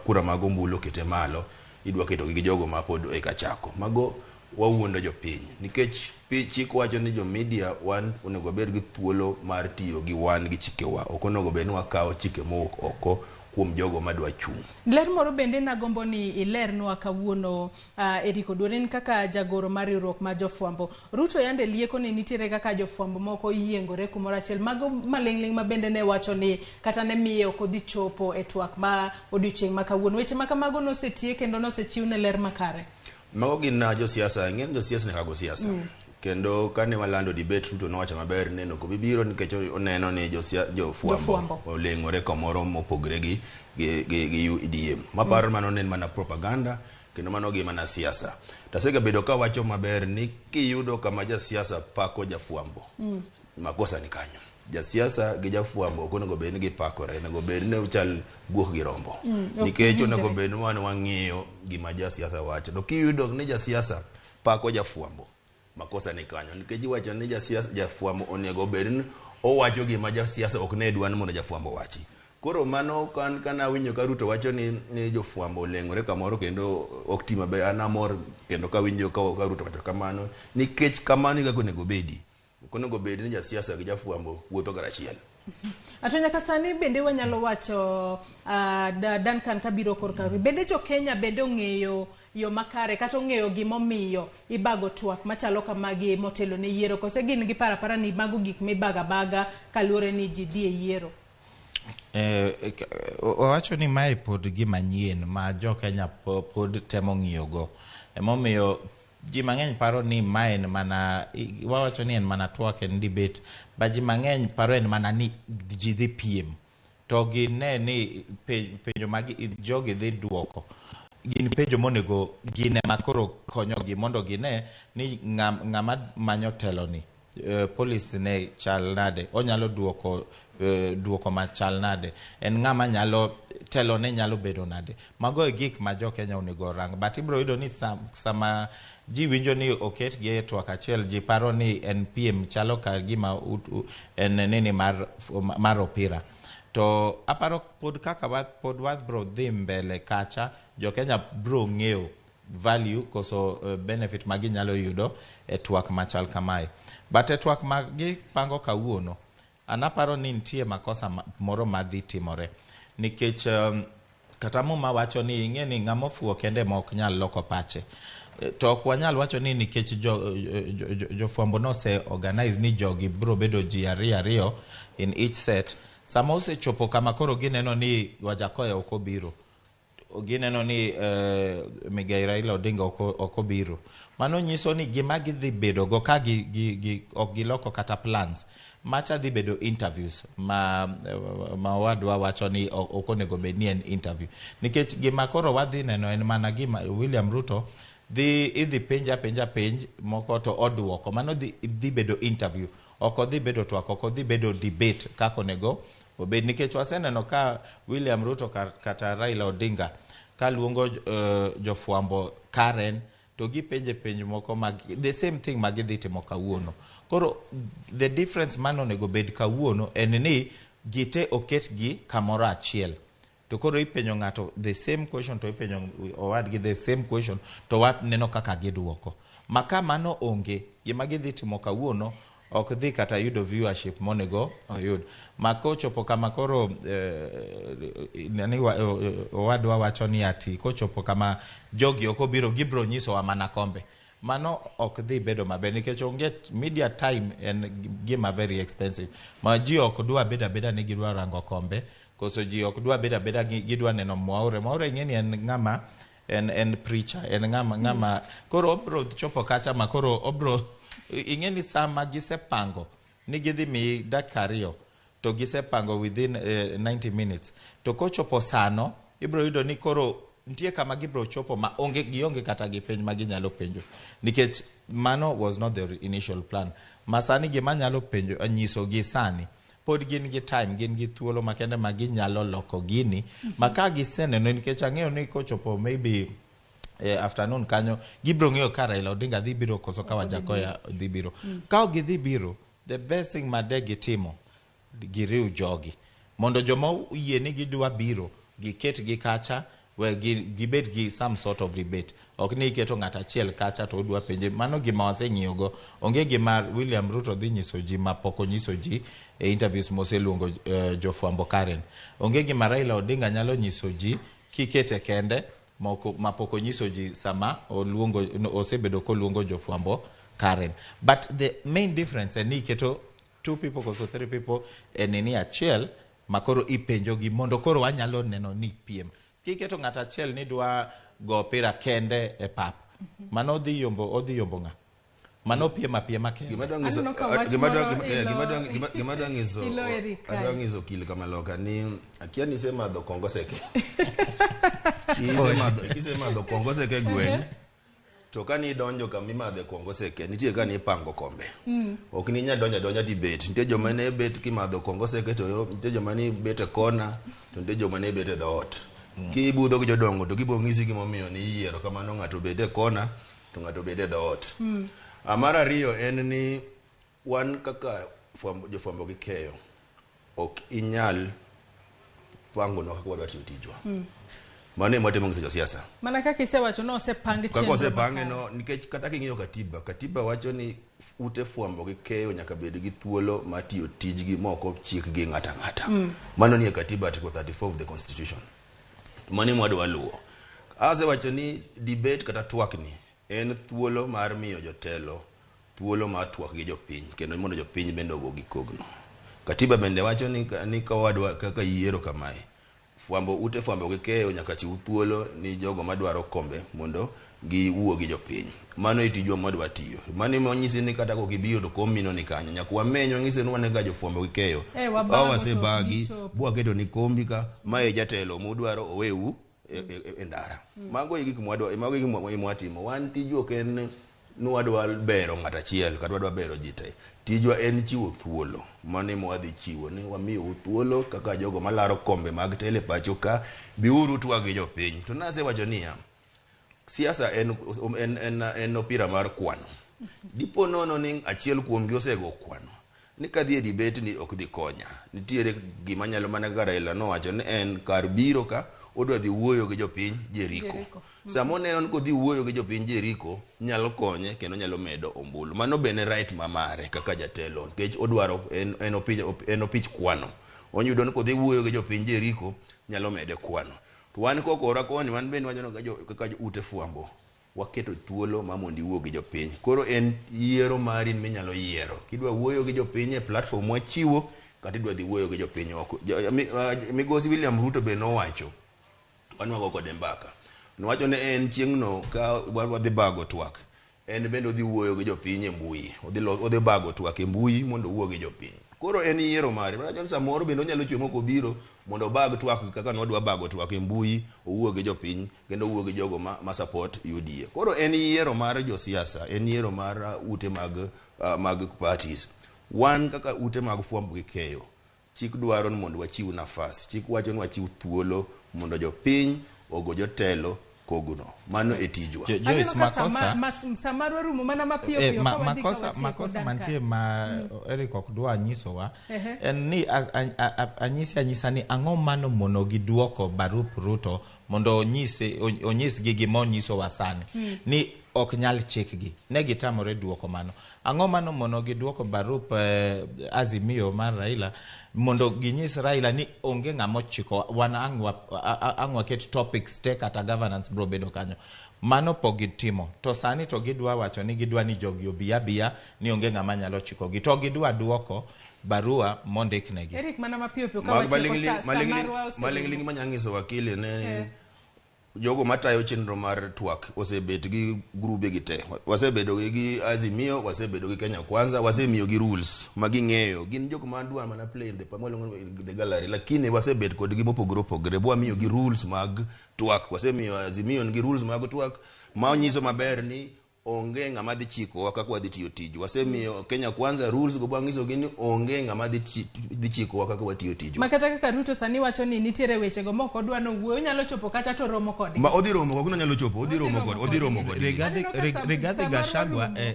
kura mag ombulu okete malo, idwa keto gi jogo ma pod eka chako. Mago wawuondo jopiny nikech chik wacho ni jo media wan onego bed gi thuolo mar tiyo gi wan gi chikewa. Ok onego bed ni wakawo chike mowuok oko kuom jogo madwa chung'. Ler moro bende nagombo ni ilernwa kawuono, Eric Oduor, in kaka jagoro mar riwruok mar jofwambo. Ruto yande lieko ni nitiere kaka jofwambo moko yiengore kumoro achiel. Mago maling'ling' ma bende ne wacho ni kata ne miye ok odhi chopo e twak ma odiochieng' ma kawuono. Weche ma kamago nosetie kendo nosechiw ne ler makare. Mago gin josiasa, ng'eny josiasa nyaka go siasa. Kendo kane walando debate, Ruto nowacho maber ni ok obi biro nikech oneno ni jofwambo oleng'ore kamoro mopogore gi UDM. Maparo mano ne en mana propaganda kendo mano gi mana siasa. To asegabedo kawacho maber ni kiyudo kama jasiasa pako jafwambo, makosa ni kanyo. Jasiasa gi jafwambo ok onego bed ni gipakore, onego bed ni ochal guok gi rombo. Nikech onego bed ni wan wang'iyo gima jasiasa wacho. To kiyudo ni jasiasa pako jafwambo, makosa ni kanyo. Nikech iwacho ni jasiasa jafwambo onego bed ni owacho gima jasiasa ok ne dwa ni mondo jafwambo owachi. Koro mano kana awinjo ka Ruto wacho ni jofwambo oleng'ore kamoro kendo ok ti maber, an amor kendo kawinjo ka Ruto wacho kamano, nikech kamano e kaka onego bedi. Ok onego bed ni jasiasa gi jafwambo wuotho karachiel. Ato nyaka sani bende wanyalo wacho, Duncan, kabiro korka bende jo Kenya bende ong'eyo yo makare kata ong'eyo gimomiyo ibago twak machalo kamagi motelo ne yiero, kose gin gi parapara ni mago gik mibaga baga kaluwore ni ji dhi e yiero? Owacho ni mae pod gima nyien ma jo Kenya pod temo ng'iyogo. Emomiyo ji mang'eny paro ni mae en mana, wawacho ni en mana twak, en debate, but ji mang'eny paro en mana ni ji dhi piem. To gine ni penjo ma jogi dhi duoko gin penjo monego gine ma koro konyogi mondo gine ni ng'ama manyo telo ni policy ne chal nade, onyalo duoko machal nade, en ng'ama nyalo telo ne nyalo bedo nade. Mago e gik ma jo Kenya onego orang. But ibiro yudo ni sama ji winjo ni oketgi e twak achiel, ji paro ni en piem, chalo ka gima en nini mar opira. To aparo pod kaka pod wabro dhi mbele kacha, jo Kenya bro ng'eyo value koso benefit ma ginyalo yudo e twak machal kamae. But e twak ma gipango kawuono, an aparo ni nitie makosa moro madhi timore. Nikech kata Muma wacho ni ing'e ni ng'ama ofuwo kende ma ok nyal loko pache. To ok wanyal wacho ni nikech jofwambo nose organize ni jogi bro bedo ji ariyo ariyo in each set. Sama osechopo kama koro gineno ni Wajakoya ok obiro, gineno ni Migai Raila Odinga ok obiro, mano nyiso ni gima gidhi bedo go ka ok giloko kata plans, macha dhi bedo interviews ma owadwa wacho ni ok onego bed ni en interview. Nikech gima koro wadhi neno en mana gima William Ruto dhi idhi penja penj moko to oduoko, mano dhi bedo interview, ok odhi bedo twak, ok odhi bedo debate kaka onego obed. Nikech waseneno ka William Ruto kata Raila Odinga ka luongo jofwambo Karen to gipenje penj moko mag the same thing ma gidhi timo kawuono. Koro the difference mano onego bed kawuono en ni gite oketgi kamoro achiel. To koro ipenjo ng'ato the same question to ipenjo owadgi the same question to waneno kaka giduoko. Ma ka mano onge, gima gidhi timo kawuono ok dhi kata yudo viewership monego oyud. Ma kochopo kama koro nani owadwa wacho ni ati kochopo kama jogi ok obiro gibiro nyisowa mana kombe. Mano ok dhi bedo maber nikech onge media time en gima very expensive. Ma ji ok dwa bedo abeda ni gidwa rango kombe, koso ji ok dwa bedo abeda gidwa neno Mwaure. Mwaure ing'e ni en ng'ama en preacher, en ng'ama koro obro chopo kacha ma koro obro ing'e ni sama gisepango ni gidhi miyi dakika 2 to gisepango within 90 minutes to kochopo sano ibro yudo ni koro nitie kama gibro chopo ma onge gionge kata gi penj ma ginyalo penjo nikech mano was not the initial plan. Ma sani gima nyalo penjo nyiso gi sani pod gin gi time, gin gi thuolo makende ma ginyalo loko gini ma ka giseneno nikech ang'eyo ni kochopo maybe afternoon kanyo gibro ng'eyo ka Raila Odinga dhi biro koso ka Wajakoya dhi biro. Ka ok gidhi biro, the best thing ma de gitimo giriw jogi mondo joma oyie ni gidwa biro giket gi kacha we gibed gi some sort of debate. Ok ni iketo ng'at achiel kacha to odwa penje. Mano gima waseng'iyogo. Onge gima William Ruto dhi nyiso ji ma pok onyiso ji e interviews moseluongo jofwambo Karen. Onge gima Raila Odinga nyalo nyiso ji kikete kende ma pok onyiso ji sama oluongo osebedo koluongo jofwambo Karen. But the main difference en ni iketo 2 people koso 3 people e nini achiel ma koro ipenjogi mondo koro wanyalo neno ni piem. Kiketo ng'at achiel ni dwa go opira kende e pap, mano odhi yombo ng'a? Mano piem apiema kende. Gima dwa nyiso okil kamaloka ni akia ni isemadho kongo seke. Kisemadho kongo seke gweng', to kani idonjo kama imadhe kongo seke, nitie kani ipango kombe. Ok ni inyal donjo adonja tibet. Nitie joma ne bet kimadho kongo seke, to nitie joma ne bet e kona, to nitie joma ne bet e dhoot. Kibudho gi jodongo to gibiro nyisi gimomiyo ni iyiero kamano ng'ato obed e kona to ng'ato obed e dhoot. Mar ariyo en ni wan kaka jofwambo gi keyo ok inyal pangonwa kaka wadwa tiyo tijwa. Mano ema watimo gi josiasa. Mana kaka isewacho no osepang chenro. Kaka osepange no nikech kata king'iyo katiba, katiba wacho ni ute fwambo gi keyo nyaka bed gi thuolo mar tiyo tijgi ma ok ochikgi ng'ato ang'ata. Mano nie katiba article 34 of the constitution. Mano ema wadwa luwo. Asewacho ni debate kata twak ni en thuolo mar miyo jotelo thuolo mar twak gi jopiny kendo mondo jopiny bende ogo gi kogno. Katiba bende wacho ni ka wadwa kaka yiero kamae, fwambo ute fwambo gi keyo nyaka chiw thuolo ni jogo madwaro kombe mondo giwuo gi jopiny. Mano e tijwa mwadwa tiyo. Mano ema onyisi ni kata kok ibiro to kom mino ni kanyo. Nyaka wameny wang'ise ni wan ga jofwambo gi keyo. Wasebagi bwaketo ni kombi ka mae jatelo mudwaro oweu e ndara. Mago e gik mwadwa, mago e gik mwatimo. Wan tijwa ok en ni wadwa bero ng'at achiel kata wadwa bero ji te. Tijwa en chiwo thuolo. Mano ema wadhi chiwo ni wamiyou thuolo kaka jogo malaro kombe mag telo e pacho ka, biuru twag gi jopiny. To nasewacho niya, siasa en opira mar kwano. Dipo nono ni achiel kuomgi osego kwano. Ni kadhi e debate ni ok dhi konya. Nitiere gima nyalo mana kaka Raila nowacho ni en kar biro ka odwa dhi wuoyo gi jopiny Jericho. Sama oneno ni kodhi wuoyo gi jopiny Jericho nyalo konye kendo nyalo medo ombulu. Mano bende right ma mare kaka jatelo nikech odwaro en opich kwano. Oyudo ni kodhi wuoyo gi jopiny Jericho nyalo mede kwano. To wan kokora koni wan bende wacho ni kaka ute fwambo waketo thuolo ma mondo iwuo gi jopiny. Koro en yiero mari minyalo yiero. Kidwa wuoyo gi jopiny e platform mwachiwo kata idwa dhi wuoyo gi jopiny oko. Migosi William Ruto be nowacho, wan wago kode mbaka. Nowacho ni en chieng'no ka wadhi bago twak, en bende odhi wuoyo gi jopiny e mbui. Odhi bago twak e mbui mondo owuo gi jopiny. Koro en yiero mare. Wacho ni samoro bende onyalo chiwo mok obiro mondo obag twak kaka nodwa bago twak e mbui, owuo gi jopiny kendo owuo gi jogo ma support UDA. Koro en yiero mar josiasa, en yiero mar ute mag parties. Wan kaka ute mag fwambo gi keyo, chik dwaro ni mondo wachiw nafas. Chik wacho ni wachiw thuolo mondo jopiny ogo jotelo kogno. Mano e tijwa. Joyce, makosa samaro rumo mana mapiyo piyo ka wadhi makosa mantie ma Eric ok dwa nyisowa en ni anyisi anyisa ni ang'o mano mono giduoko barup Ruto mondo onyisgi gima onyisowa sani. Ni ok nyal chikgi. Ne gitamore duoko mano. Ang'o mano mono giduoko barup Azimio mar Raila mondo ginyis Raila ni onge ng'ama ochiko wan ang' waket topics te kata governance bro bedo kanyo. Mano pok gitimo. To sani to gidwa wacho ni gidwa ni jogi obi abiya ni onge ng'ama nyalo chikogi. To gidwa duoko barua mondiknegi. Eric, mana mapiyo piyo ka watieko sa marwa oserumo. Maling'ling manyanyiso wakili ne jogo matayo chenro mar twak osebet gi grube gi te. Wasebedo gi Azimio, wasebedo gi Kenya Kwanza, wasemiyo gi rules ma ging'eyo. Gin jok ma dwa mana play in the the gallery, lakini wasebet kodgi mopogore opogore. Wamiyo gi rules mag twak. Wasemiyo Azimio gi rules mag twak ma onyiso maber ni onge ng'ama dhi chikowa kaka wadhi tiyo tijwa. Wasemiyo Kenya Kwanza rules go bangiso gi ni onge ng'ama dhi chikowa kaka watiyo tijwa. Ma kata kaka Ruto sani wacho ni nitiere weche go mok odwa nowuoyo, onyalo chopo kata to romo kodgi. Ma odhi romo kod onyalo chopo, odhi romo kod, odhi romo kod.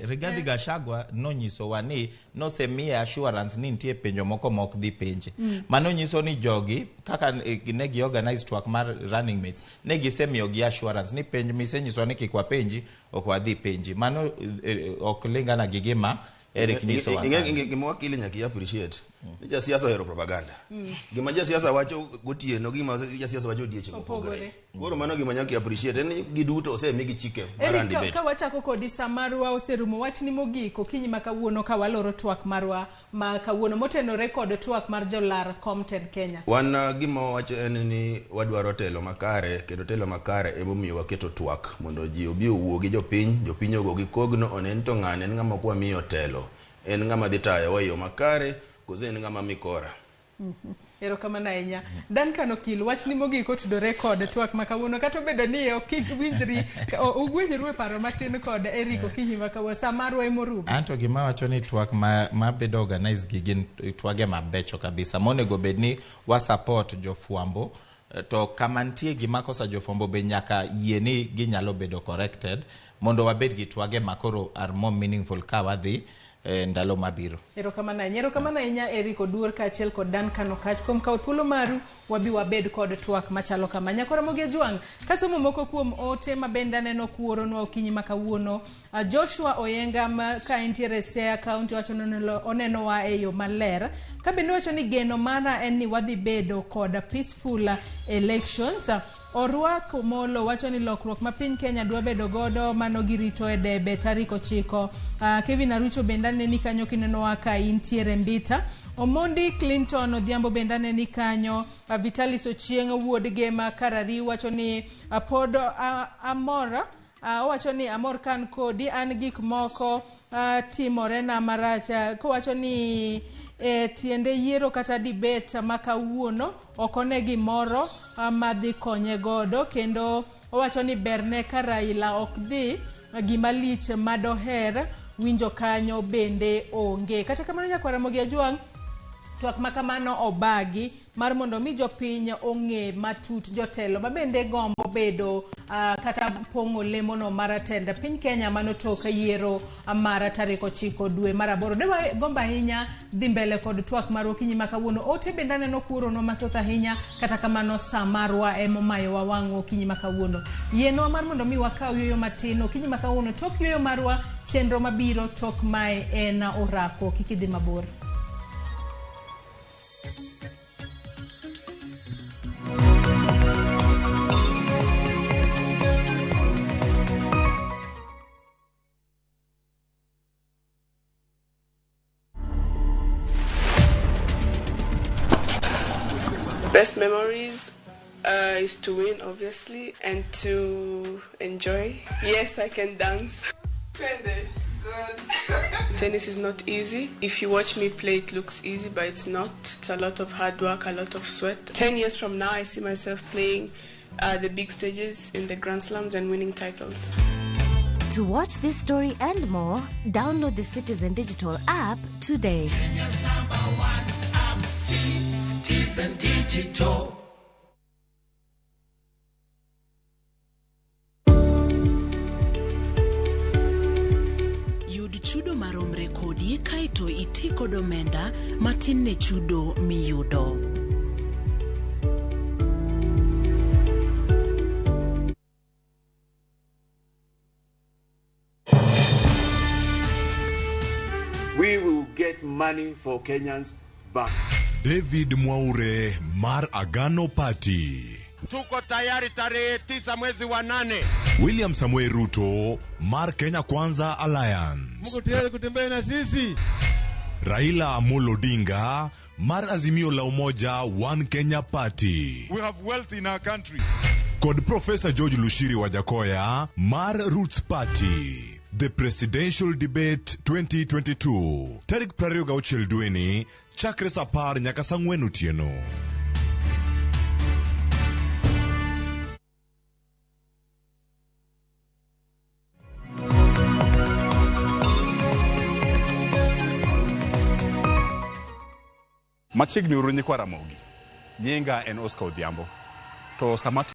Rigathi Gachagua nonyisowa ni nosemiye assurance ni nitie penjo moko mok dhi penje. Mano nyiso ni jogi kaka ne gi organize twak mar running mates, ne gisemiyogi assurance ni penj misenyiso ni kik wapenji ok wadhi penji. Mano ok lingana gi gima Eric nyiso wa sani. Gima wakili nyaka i appreciate ni jasiasa ohero propaganda. Gima jasiasa wacho gotieno gima jasiasa wacho odiechieng' opogore. Koro mano gima nyaka i appreciate en ni giduto osemigi chike mar Eric, debate. ka wachako kodi sa marwa oserumo, wachni mogik okinyi ma kawuono ka waloro twak marwa ma kawuono motenore kod twak mar jolar kom tend Kenya. Wan gima wawacho en ni wadwaro telo makare, kendo telo makare emomiyo waketo twak mondo ji obi owuo gi jopiny, jopiny ogo gi kogno onen to ng'ane en ng'ama ok wamiyo telo, en ng'ama dhi tayowa e yo makare koso en ng'ama mikora. Erokamano ahinya. Duncan Okil, wachni mogik otudore kod twak ma kawuono kata obedo ni ok winjri ugwenyoru e paro matin kod Eric okinyi ma kawuono sa marwa emorumo. Anto gima wacho ni twak ma bedo organize gi gin twage mabecho kabisa monego bed ni wa support jofwambo, to kama nitie gima kosa jofwambo be nyaka yie ni ginyalo bedo corrected mondo wabed gi twage makoro are more meaningful ka wadhi ndalo mabiro. Erokamano ahinya. Erokamano ahinya Eric Oduor kaachiel kod Duncan Okatch kuom kawo thuolo maru wabi wabed kod twak machalo kama. Nyakora Ramogi Ajwang', kasomo moko kuom ote ma bende aneno kuoronwa okinyi ma kawuono. Joshua Oyenga ma ka entiere Siaya County wacho ni onenowa e yo maler. Ka bende wacho ni geno mara en ni wadhi bedo kod peaceful elections. Orwak Molo wacho ni lokruok ma piny Kenya dwa bedo godo mano girito e debe tarik 9. Kevin Arucho bende aneni kanyo kinenowa ka intiere Mbita. Omondi Clinton Odhiambo bende aneni kanyo. Vitalis Ochieng' wuod Gema Karari wacho ni pod amor. Owacho ni amor kan kodi an gik moko timore na marach. Kowacho ni tiende yiero kata debate ma kawuono ok one gimoro madhi konye godo, kendo owacho ni berne ka Raila ok dhi gima lich madoher winjo kanyo bende onge. Kata kamano nyakwar Ramogi Ajwang', twak ma kamano obagi mar mondo mi jopiny ong'e matut jotelo ma bende gombo bedo kata pong'o lemono mar tend piny Kenya mano tok yiero mar tarik 9 dwe mar 8. Dewa gombo ahinya dhi mbele kod twak mar okinyi ma kawuono. Ote bende aneno kuorono mathoth ahinya, kata kamano sa marwa emomayowa wang' okinyi ma kawuono. Yienwa mar mondo mi wakaw yueyo matin okinyi ma kawuono. Tok yueyo marwa, chenro mabiro tok mae en orako. Kik idhi mabor. Best memories is to win, obviously, and to enjoy. Yes, I can dance. Good. Tennis is not easy. If you watch me play, it looks easy, but it's not. It's a lot of hard work, a lot of sweat. 10 years from now, I see myself playing the big stages in the Grand Slams and winning titles. To watch this story and more, download the Citizen Digital app today. Kenya's #1 app, Citizen Digital. Yud chudo maromre kodi kaeto iti kod omenda matin ne chudo miyudo. money for Kenyans back. David Mwaure mar Agano Party. Tuko tayari tarehe 9 mwezi wa 8. William Samoei Ruto mar Kenya Kwanza Alliance. Mko tayari kutembea na sisi? Raila Amolo Odinga mar Azimio la Umoja One Kenya Party. We have wealth in our country. Kod Professor George Lushiri Wajakoya mar Roots Party. The Presidential Debate 2022. Tarik 26 dweni chakre saa 10 nyaka saa 4 otieno. Machiegni uru nyikwa Ramogi. Nyinga en Oscar Odhiambo. To sama